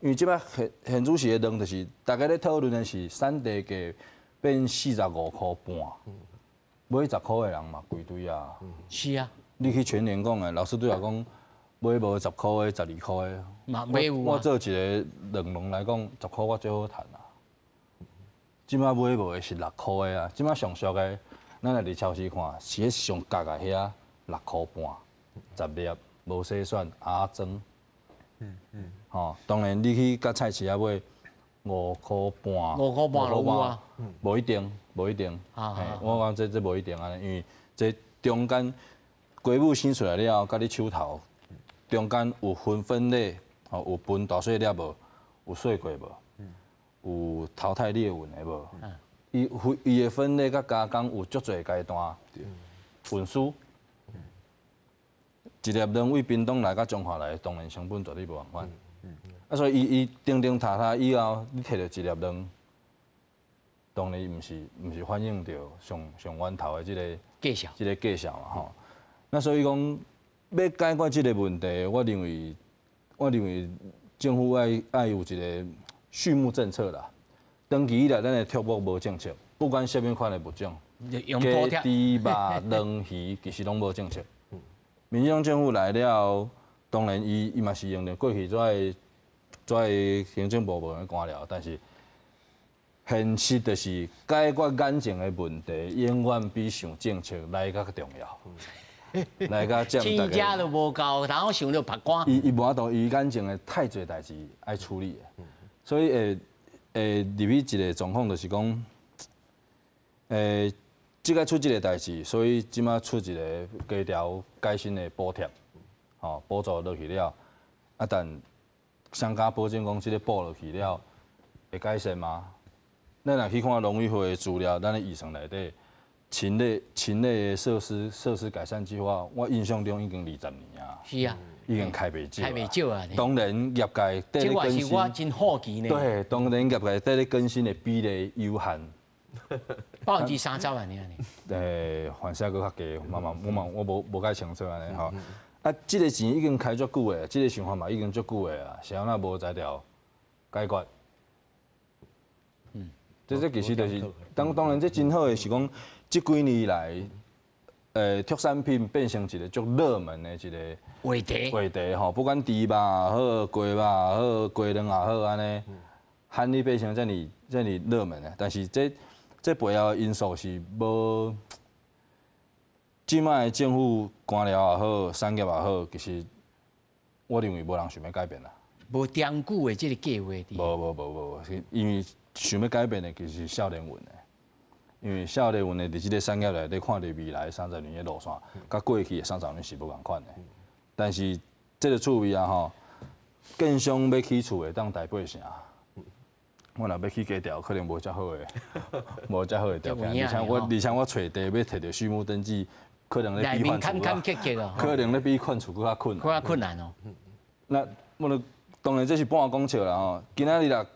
因為這擺現現主時的卵就是，大家咧討論的是產地價變45箍半，買10箍的人嘛規堆啊。是啊。你去全聯講的，老師拄才講買無10箍的、12箍的。嘛買有啊。我做一個卵農來講，10箍我最好趁啊。這擺買無的是6箍的啊，這擺上俗的，咱來佇超市看，是咧上角的遐6箍半。10粒無篩選鴨胍，吼，當然你去佮菜市仔買5箍半，5箍半有啊，無一定，無一定，我講這無一定按呢，因為這中間雞母生出來了後，佮你手頭中間有分類，吼，有分大細粒無，有細過無，有淘汰裂紋的無，伊的分類佮加工有足濟階段，運輸。一粒卵對屏東來佮彰化來，當然成本絕對無仝款。啊，所以伊叮叮塔塔以後，你提著一粒卵，當然毋是反映著上上源頭的這個價數，這個價數嘛吼。那所以講，欲解決這個問題，我認為政府愛有一個畜牧政策啦。長期以來，咱的畜牧無政策，不管啥物款的物種，雞、豬、肉、卵、魚，其實攏無政策。民進黨政府來了後，當然伊嘛是用著過去遮個行政部門的官僚，但是現實就是解決眼前的問題，永遠比想政策來較重要。來較佔錢遮都無夠，然後想著曝光。伊無法度，伊眼前的太濟代誌愛處理，所以會入去一個狀況，就是講，這個出這個代誌，所以這擺出一個加調改新的補貼，吼補助落去了，啊但商家保證講這個補落去了會改善嗎？咱若去看農委會的資料，咱的預算內底，禽類的設施改善計劃，我印象中已經20年啊。是啊。已經開袂少。開袂少啊！當然業界綴咧更新。這我是我真好奇呢。對，當然業界綴咧更新的比例有限。30%按呢？反正閣較低，嘛嘛，我嘛我無介清楚按呢吼。啊，這個錢已經開足久的，這個想法嘛已經足久的啊，是按怎無才調解決？這其實就是，當然這真好的是講，這幾年來，畜產品變成一個足熱門的一個話題。話題吼，不管豬肉也好，雞肉也好，雞卵也好，按呢，漢你變成遮爾遮爾熱門的。但是這背後的因素是無，這擺的政府官僚也好，產業也好，其實我認為無人想欲改變啦。無長久的這個計劃。無無無無，因為想欲改變的其實是少年運的，因為少年運的佇這個產業內，你看著未來三十年的路線，佮過去的30年是無仝款的。但是這個趣味啊吼，建商欲起厝會當台八成，我若欲起家條，可能無遮好的，無遮好的條件。而且我揣地欲摕著畜牧登記，可能咧比換厝，可能咧比換厝閣較困難。閣較困難哦。那我當然這是半講笑啦吼。今仔日若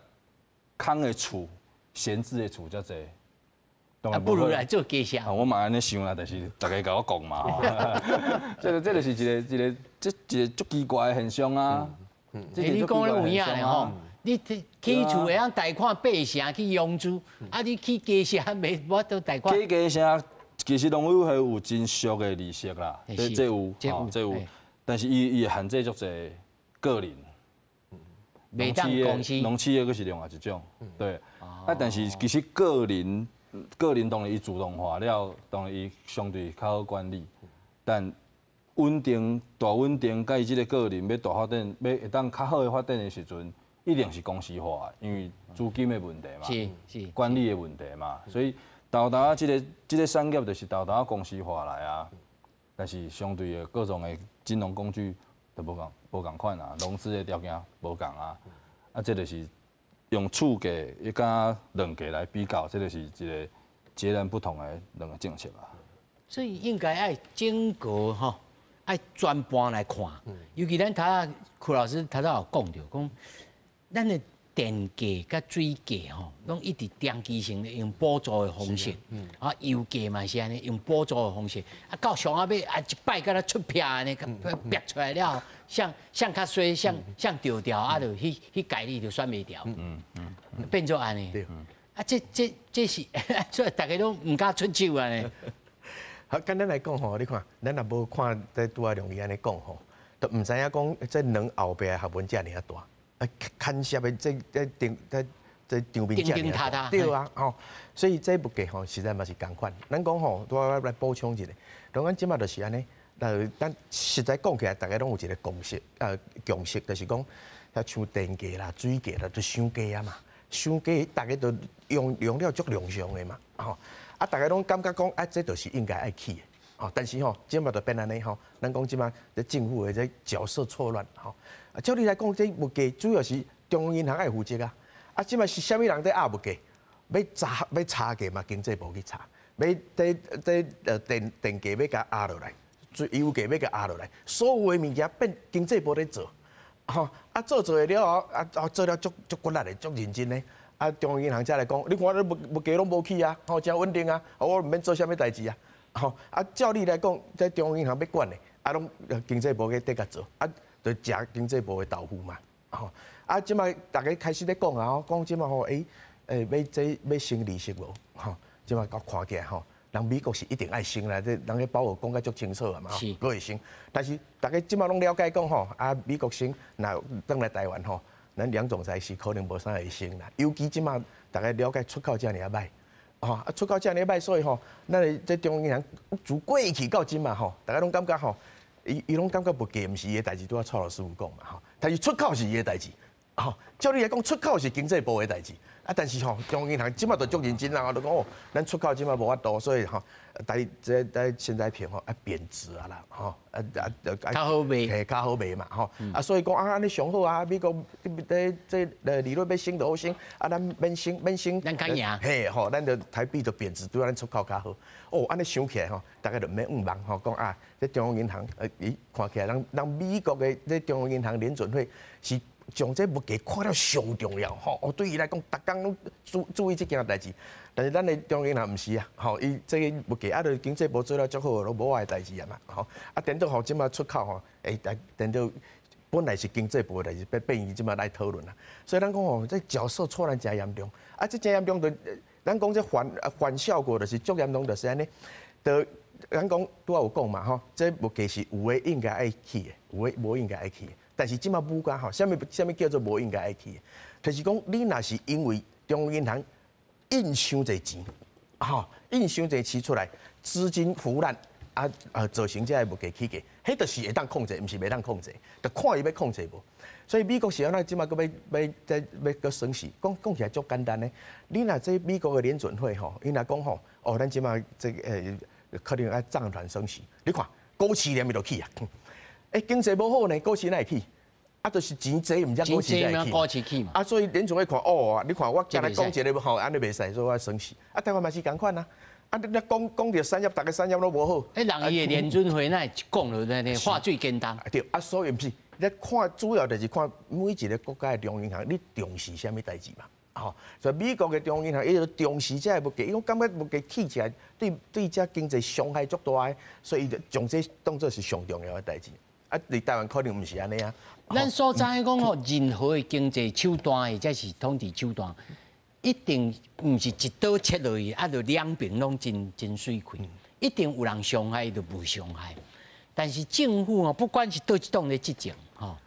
空的厝、閒置的厝遮濟，啊，不如來做雞舍。我嘛按呢想啦，但是大家共我講嘛吼。這個是一個這一個足奇怪的現象啊。欸，你講咧有影咧吼？你起厝會當貸款八成去融資，啊，你起雞舍袂無法度貸款。起雞舍其實農委會有真俗的利息啦，這有，吼，這有，但是伊會限制足濟個人。袂當公司，農企業閣是另外一種，對。啊，但是其實個人當然伊自動化了，當然伊相對較好管理。但穩定大穩定，佮伊這個個人欲大發展，欲會當較好的發展的時陣，一定是公司化的，因為資金的問題嘛，管理的問題嘛，所以豆豆這個產業就是豆豆公司化來啊。但是相對的各種的金融工具都無仝款啊，融資的條件無仝啊，啊，這就是用厝價伊佮卵價來比較，這就是一個截然不同的兩個政策啊。所以應該愛整個吼，愛全盤來看。尤其咱頭仔柯老師頭仔有講著，講咱的電價佮水價吼，攏一直長期性的用補助的方式，啊，油價嘛是按呢，用補助的方式，啊，到上仔尾啊，一擺敢若出票按呢，煏出來了後，誰較衰，誰著掉，啊，就彼屆你就選袂牢，變做按呢，啊，這是，所以大家攏毋敢出手按呢。好，簡單來講吼，你看，咱若無看這拄仔良伊按呢講吼，都毋知影講這卵後壁的學問遮爾仔大。啊，牽涉的這場面遮爾大，對啊，吼，所以這物價吼實在嘛是仝款。咱講吼，拄仔我來補充一下，咱這馬就是按呢，咱實在講起來，大家攏有一個共識，就是講，像電價啦、水價啦，都傷低啊嘛，傷低，大家都用了足量常的嘛，吼，啊，大家攏感覺講，啊，這就是應該愛起的，吼，但是吼，這馬就變按呢吼，咱講這馬這政府的這角色錯亂，吼。啊，照理來講，這物價主要是中央銀行愛負責啊。啊，這馬是啥物人佇壓物價？欲查欲查價嘛，經濟部去查；欲佇電價欲共壓落來，油價欲共壓落來，所有的物件變經濟部咧做，吼啊做做了後，啊做了足足骨力的，足認真的。啊，中央銀行才來講，你看你物價攏無起啊，吼誠穩定啊，我毋免做啥物代誌啊，吼啊照理來講，這中央銀行欲管的，啊攏經濟部去佇共做，啊。就食經濟部的豆腐嘛，吼啊！這擺大家開始咧講啊，吼講這擺吼，欸，欲這欲升利息無？吼，這擺看起來吼，人美國是一定愛升啦，這人咧鮑爾講甲足清楚啊嘛，閣會升。但是大家這擺攏了解講吼，啊美國升，若轉來台灣吼，咱梁總裁是可能無啥會升啦。尤其這擺大家了解出口遮爾仔䆀，吼啊出口遮爾䆀，所以吼，咱的這中央銀行自過去到這擺吼，大家攏感覺吼。伊攏感覺物價毋是伊的代誌，拄仔蔡老師有講嘛吼，但是出口是伊的代誌，吼，照理來講出口是經濟部的代誌，啊，但是吼中央銀行這擺就足認真啊，就講哦，咱出口這擺無法度，所以吼，台這台現在幣吼啊貶值啊啦，吼啊啊較好賣，嘿，較好賣嘛，吼，啊，所以講啊，按呢上好啊，美國這利率欲升就好升，啊，咱免升免升，咱較贏，嘿吼，咱就台幣就貶值，對咱出口較好。哦，按呢想起來吼，大家就毋免毋茫吼，講啊，這中央銀行，伊看起來，人美國的這中央銀行聯準會是將這物價看了上重要吼，哦，對伊來講，逐工攏注意這件代誌。但是咱的中央銀行毋是啊，吼，伊這個物價啊，就經濟部做了足好，攏無我的代誌啊嘛，吼，啊，顛倒吼，這馬出口吼，會顛倒本來是經濟部的代誌，變變伊這馬來討論啦。所以咱講吼，這角色錯亂誠嚴重，啊，這誠嚴重就，咱講這反效果就是足嚴重，就是按呢，就咱講拄仔有講嘛吼，這物價是有的應該愛起的，有的無應該愛起的。但是這馬舞甲吼，啥物啥物叫做無應該愛起的？就是講你若是因為中央銀行印傷濟錢，吼，印傷濟錢出來，資金腐爛。啊，造成這个物價起價，彼就是會當控制，毋是袂當控制，就看伊欲控制無。所以美國是按怎，這馬閣欲欲再欲閣升息，講講起來足簡單呢。你若這美國的聯準會吼，伊若講吼，哦，咱這馬這個可能愛暫緩升息，你看股市連伊就起啊。欸，經濟無好呢，股市哪會起？啊，就是錢濟，毋才股市才會起。啊，所以聯準會看，哦，你看我今日講一個吼，按呢袂使，所以我升息。啊，台灣嘛是仝款啊。啊！你你講講著產業，逐个產業攏無好。欸，人伊的聯準會哪會一講就呢話最簡單。對，啊，所以毋是，你看主要就是看每一个國家的中央銀行，你重視啥物代誌嘛？吼，所以美國的中央銀行伊就重視這个物價，伊講感覺物價起起來對對這經濟傷害足大的，所以伊就將這當做是上重要的代誌。啊，佇台灣可能毋是按呢啊。咱所知講吼，任何的經濟手段或者是統治手段，一定毋是一刀切落去，啊，就兩邊攏真真媠氣，一定有人傷害，就無傷害。但是政府哦，不管是佗一黨咧執政，吼，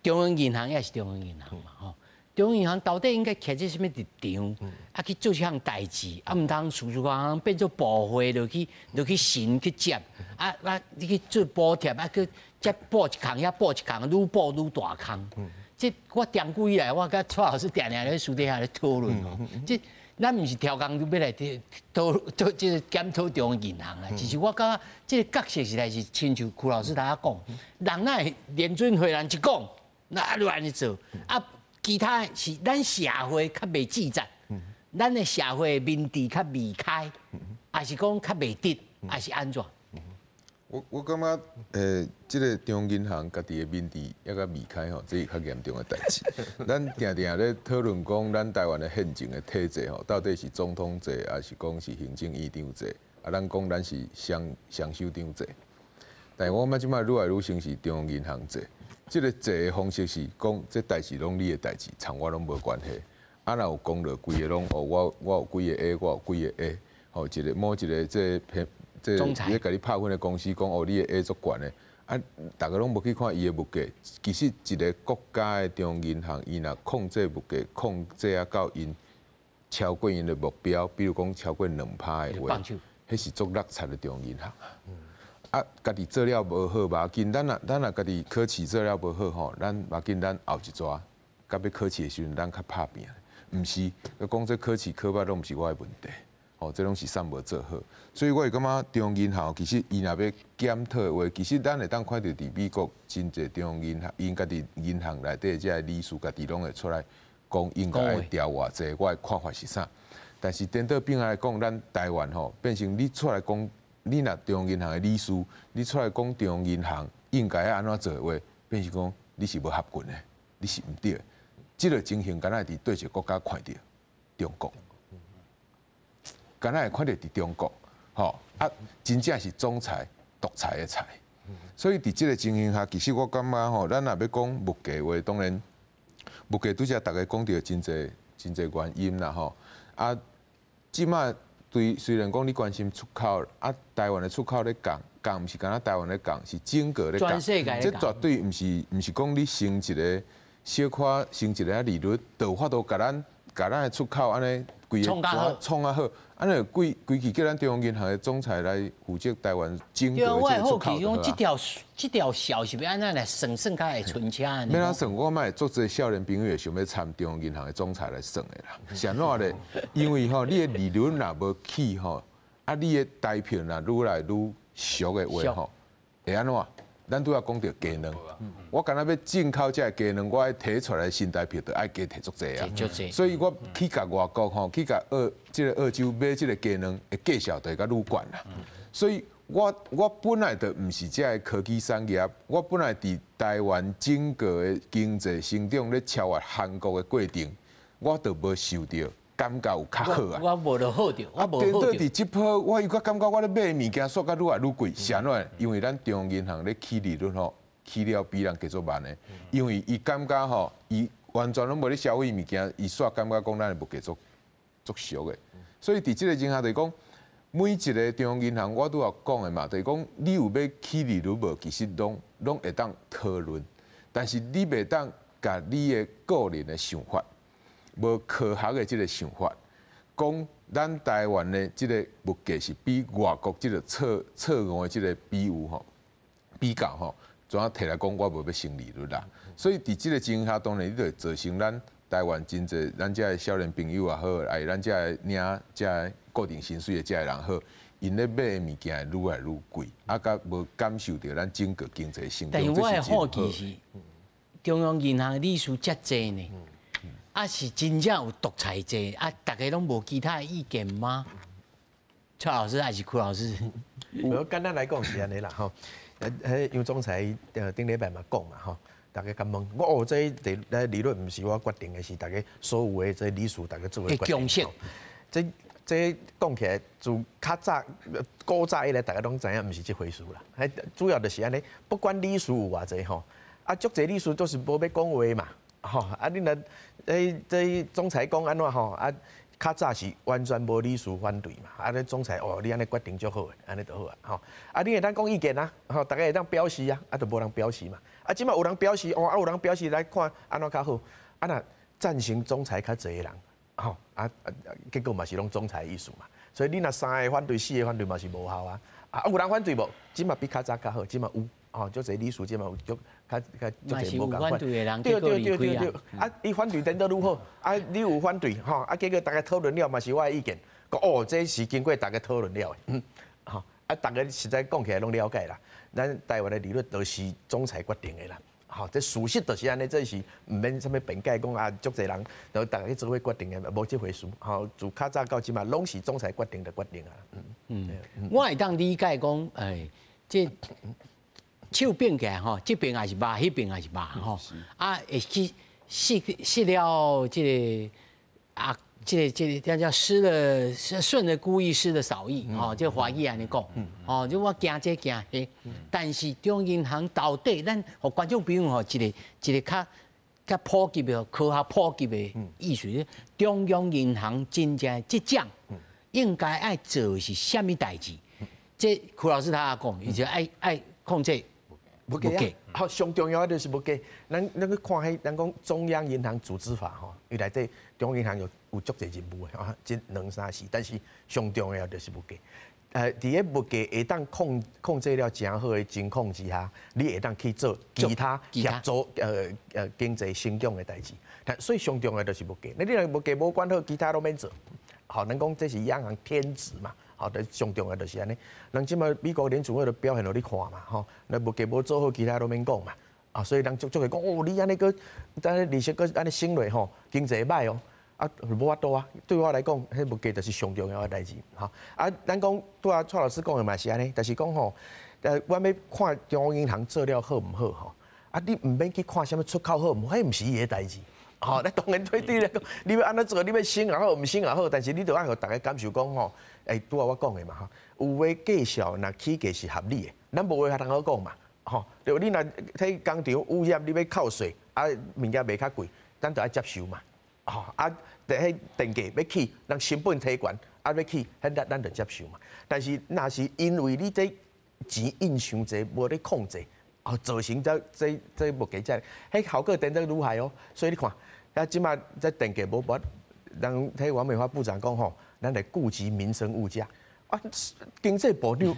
中央銀行也是中央銀行嘛，吼，中央銀行到底應該徛佇啥物立場，啊去做這項代誌，啊毋通事事項變做部會落去落去審去接，啊啊你去做補貼，啊去遮補一空，遐補一空，愈補愈大空。這我長久以來，我佮蔡老師定定咧私底下咧討論吼。這咱毋是刁工欲來討討這个檢討中央銀行啦，只是我感覺這个角色實在是親像邱老師拄仔講，人哪會聯準會人一講，那就按呢做，啊，其他是咱社會較袂自在，咱的社會民智較未開，抑是講較袂直，抑是按怎？我感覺，這个中央銀行家己的民智猶閣未開吼，這是較嚴重的代誌。咱定定咧討論講，咱台灣的憲政的體制吼，到底是總統制，抑是講是行政院長制？啊，咱講咱是雙雙首長制。但是我感覺這擺愈來愈像是中央銀行制。這个制的方式是講，這代誌攏你的代誌，參我攏無關係。啊，若有功勞，規个攏哦，我有幾個 A，我有幾個 A，吼，一个某一個這個這咧共你拍分的公司講哦，你的 A 足懸的，啊，逐个攏無去看伊的物價。其實一个國家的中央銀行，伊若控制物價，控制啊到𪜶超過𪜶的目標，比如講超過2%的話，彼是足落漆的中央銀行。啊，家己做了無好，無要緊，咱若家己考試做了無好吼，咱無要緊，咱後一逝，到欲考試的時陣，咱較拍拚。毋是，講這考試考歹攏毋是我的問題。哦，這攏是啥無做好，所以我會感覺中央銀行其實伊若欲檢討的話，其實咱會當看著佇美國真濟中央銀行，𪜶家己銀行內底這个理事家己攏會出來講應該愛調偌濟，我的看法是啥？但是顛倒反來講，咱台灣吼變成你出來講，你若中央銀行的理事，你出來講中央銀行應該愛按怎做的話，變成講你是無合群的，你是毋對的。這个情形敢若會佇佗一个國家看著中國。敢若會看著佇中國，吼啊，真正是總裁獨裁的裁。所以佇這个情形下，其實我感覺吼，咱若欲講物價話，當然物價拄才逐家講著真濟真濟原因啦吼。啊，這馬對雖然講你關心出口，啊，台灣的出口咧降，降毋是干焦台灣咧降，是整個咧降。全世界這絕對毋是講你升一个小可升一个利率，就有法度共咱共咱的出口按呢規个創較好，按呢規規氣叫咱中央銀行的總裁來負責台灣整個這個出口。我好奇講，這條數是欲按怎來算算較會順車？欲按怎算？我嘛足濟少年朋友會想欲參中央銀行的總裁來算的啦。是按怎咧？因為吼，你的利率若無起吼，啊，你的台票若愈來愈俗的話吼，會按怎？咱拄仔講著雞卵，我敢若欲進口這个雞卵，我愛提出來新台幣就愛加提足濟啊。所以我去共外國吼，去共澳這个澳洲買這个雞卵的價數就會較愈懸啦。所以我本來就毋是這个科技產業，我本來佇台灣整個的經濟成長咧超越韓國的過程，我就無受著感覺有較好啊。我無著好著，我無好著。佇這波，我又閣感覺我咧買物件煞閣愈來愈貴，是按怎？因為咱中央銀行咧起利率吼，起了比人加足慢的，因为伊感觉吼，伊完全攏無咧消費物件，伊煞感覺講咱的物價足足俗的。所以佇這個情下就是講，每一個中央銀行我拄仔講的嘛，就是講你有欲起利率無，其實攏會當討論，但是你袂當共你的個人的想法，無科學的這個想法，講咱台灣的這個物價是比外國這個錯錯誤的這個比喻吼，比較吼，怎啊提來講我無欲升利率啦。所以佇這個情形下，當然你就會造成咱台灣真濟咱遮的少年朋友也好，哎，咱遮的領遮的固定薪水的遮的人好，𪜶咧買的物件會愈來愈貴，啊，佮無感受著咱整個經濟成長。但是我的好奇是，中央銀行理事遮濟呢，啊是真正有獨裁制，啊，逐家攏無其他的意見嗎？蔡老師還是柯老師？我簡單來講是按呢啦吼，彼楊總裁頂禮拜嘛講嘛吼，逐家共問我哦，這利率毋是我決定的，是逐家所有的這理事逐家做伙決定。共識。這講起來，自較早古早以來，逐家攏知影毋是這回事啦。彼主要就是按呢，不管理事有偌濟吼，啊，足濟理事都是無欲講話嘛，吼，啊，你若這總裁講按怎吼，啊，較早是完全無理事反對嘛，啊，你總裁哦，你按呢決定足好的，按呢就好啊，吼，啊，你會當講意見啊，吼，逐家會當表示啊，啊，就無人表示嘛，啊，這馬有人表示，哦，啊，有人表示來看按怎較好，啊，若贊成總裁較濟的人。吼啊啊！結果嘛是攏總裁意思嘛，所以你若三個反對四個反對嘛是無效啊。啊，有人反對無？這馬比較早較好，這馬有吼，足濟理事這馬有足較較足濟無仝款。對對對對對。啊，伊反對顛倒愈好，啊，你有反對吼，啊，結果逐家討論了嘛是我的意見，講哦，這是經過逐家討論了的，嗯，吼，啊，逐家實在講起來攏了解啦。咱台灣的利率都是總裁決定的啦。吼，這事實就是按呢，這是毋免啥物辯解，講啊，足濟人都逐家去做伙決定的，無這回事。吼，自較早到這馬，攏是總裁決定就決定啊。嗯，我會當理解講，哎，這手變起來吼，這邊也是肉，彼邊也是肉吼，啊，會去失失了這個啊。這個這叫失了順著故意失了嫂意，吼，這華語按呢講，吼，就我驚這驚彼，但是中央銀行到底，咱予觀眾朋友吼，一個一個較較普及的科學普及的意思，中央銀行真正這種應該愛做是啥物代誌？這柯老師他也講，伊就愛愛控制物價，好，上重要的就是物價。咱咱去看彼，咱講中央銀行組織法吼，伊內底中央銀行有足濟任務的啊，這兩三四，但是上重要就是物價。佇个物價會當控控制了誠好的情況之下，你會當去做其他協助經濟成長的代誌。所以上重要就是物價。那你若物價無管好，其他攏免做。好，咱講這是央行天職嘛。好，但上重要就是按呢。人這馬美國聯儲會都表現予你看嘛，吼，那物價無做好，其他攏免講嘛。啊，所以人足足會講哦，你按呢閣，按呢利息閣按呢升落吼，經濟歹哦。啊，無法度啊！對我來講，彼物價就是上重要的代誌，吼。啊，咱講拄仔蔡老師講的嘛是按呢，就是講吼，我欲看中央銀行做了好毋好吼。啊，你毋免去看啥物出口好毋好，彼毋是伊的代誌。吼，咱當然對對來講，你欲按怎做，你欲升也好，毋升也好，但是你著愛予逐家感受講吼，欸，拄仔我講的嘛吼，有的價數若起價是合理的，咱無話通好講嘛，吼。對，你若彼工廠物業你欲扣稅，啊，物件賣較貴，咱著愛接受嘛。吼啊！佇彼電價欲起，人成本提懸，啊欲起，彼咱咱就接受嘛。但是若是因為你這錢印傷濟，無咧控制，哦，造成這這這物價這，彼效果顛倒愈害哦。所以你看，啊，這馬這電價無無，人彼王美花部長講吼，咱來顧及民生物價。啊，經濟部長，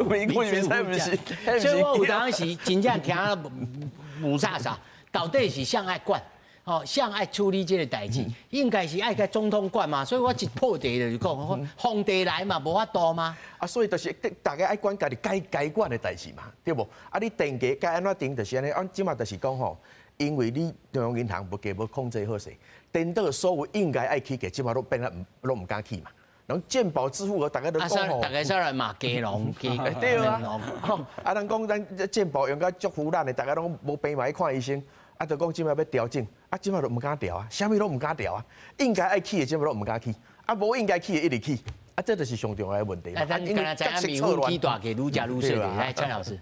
民生毋是，所以我有當時真正聽霧煞煞，到底是誰愛管？哦，誰愛處理這個代誌，應該是愛共總統管嘛，所以我一破題就是講，皇帝來嘛，無法度嘛。啊，所以就是逐家愛管家己該該管的代誌嘛，對無？啊，你定價該按怎定就是按呢，按這馬就是講吼，因為你中央銀行物價無控制好勢，顛倒所有應該愛起價，這馬攏變啊毋攏毋敢起嘛。人健保支付額，逐家都講吼，逐家煞來罵雞籠，對啊，吼，啊，人講咱健保用甲足腐爛的，逐家攏無病嘛去看醫生。啊，就講這馬欲調整，啊，這馬都毋敢調啊，啥物攏毋敢調啊，應該愛起的這馬攏毋敢起，啊，無應該起的一直起，啊，這就是上重要的問題。啊，咱敢若知影麵粉起大價，愈食愈細。來，蔡老師。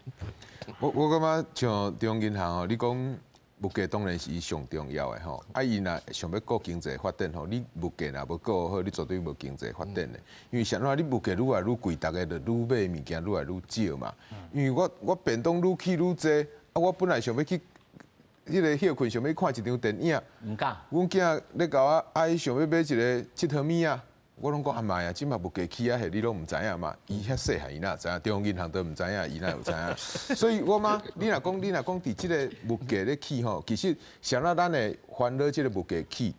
我感覺像中央銀行吼，你講物價當然是伊上重要的吼，啊伊若想欲顧經濟發展吼，你物價若無顧好，你絕對無經濟發展的。因為啥物？你物價愈來愈貴，逐家就愈買物件愈來愈少嘛。因為我便當愈起愈濟，啊我本來想欲去彼个歇睏，想欲看一場電影，毋敢。阮囝咧共我愛想欲買一个𨑨迌物仔。我攏講啊莫啊，這馬物價起啊，你攏毋知影嘛？伊遐細漢，伊哪知影？中央銀行都毋知影，伊哪有知影？所以我嘛，你若講佇這个物價咧起吼，其實啥物咱會煩惱這个物價起，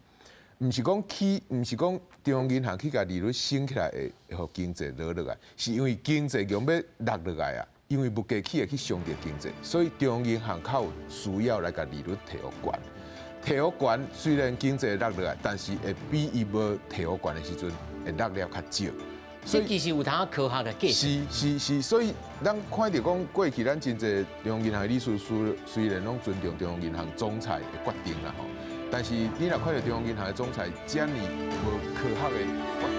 毋是講起，毋是講中央銀行去共利率升起來會予經濟落落來，是因為經濟強欲落落來啊，因為物價起會去傷著經濟，所以中央銀行較有需要來共利率提予懸。提予懸雖然經濟落落來，但是會比伊無提予懸的時陣會落了較少。所以其實有通科學的計算。是是是，所以咱看著講過去咱真濟中央銀行的理事雖然攏尊重中央銀行總裁的決定啦吼，但是你若看著中央銀行的總裁遮爾無科學的決定。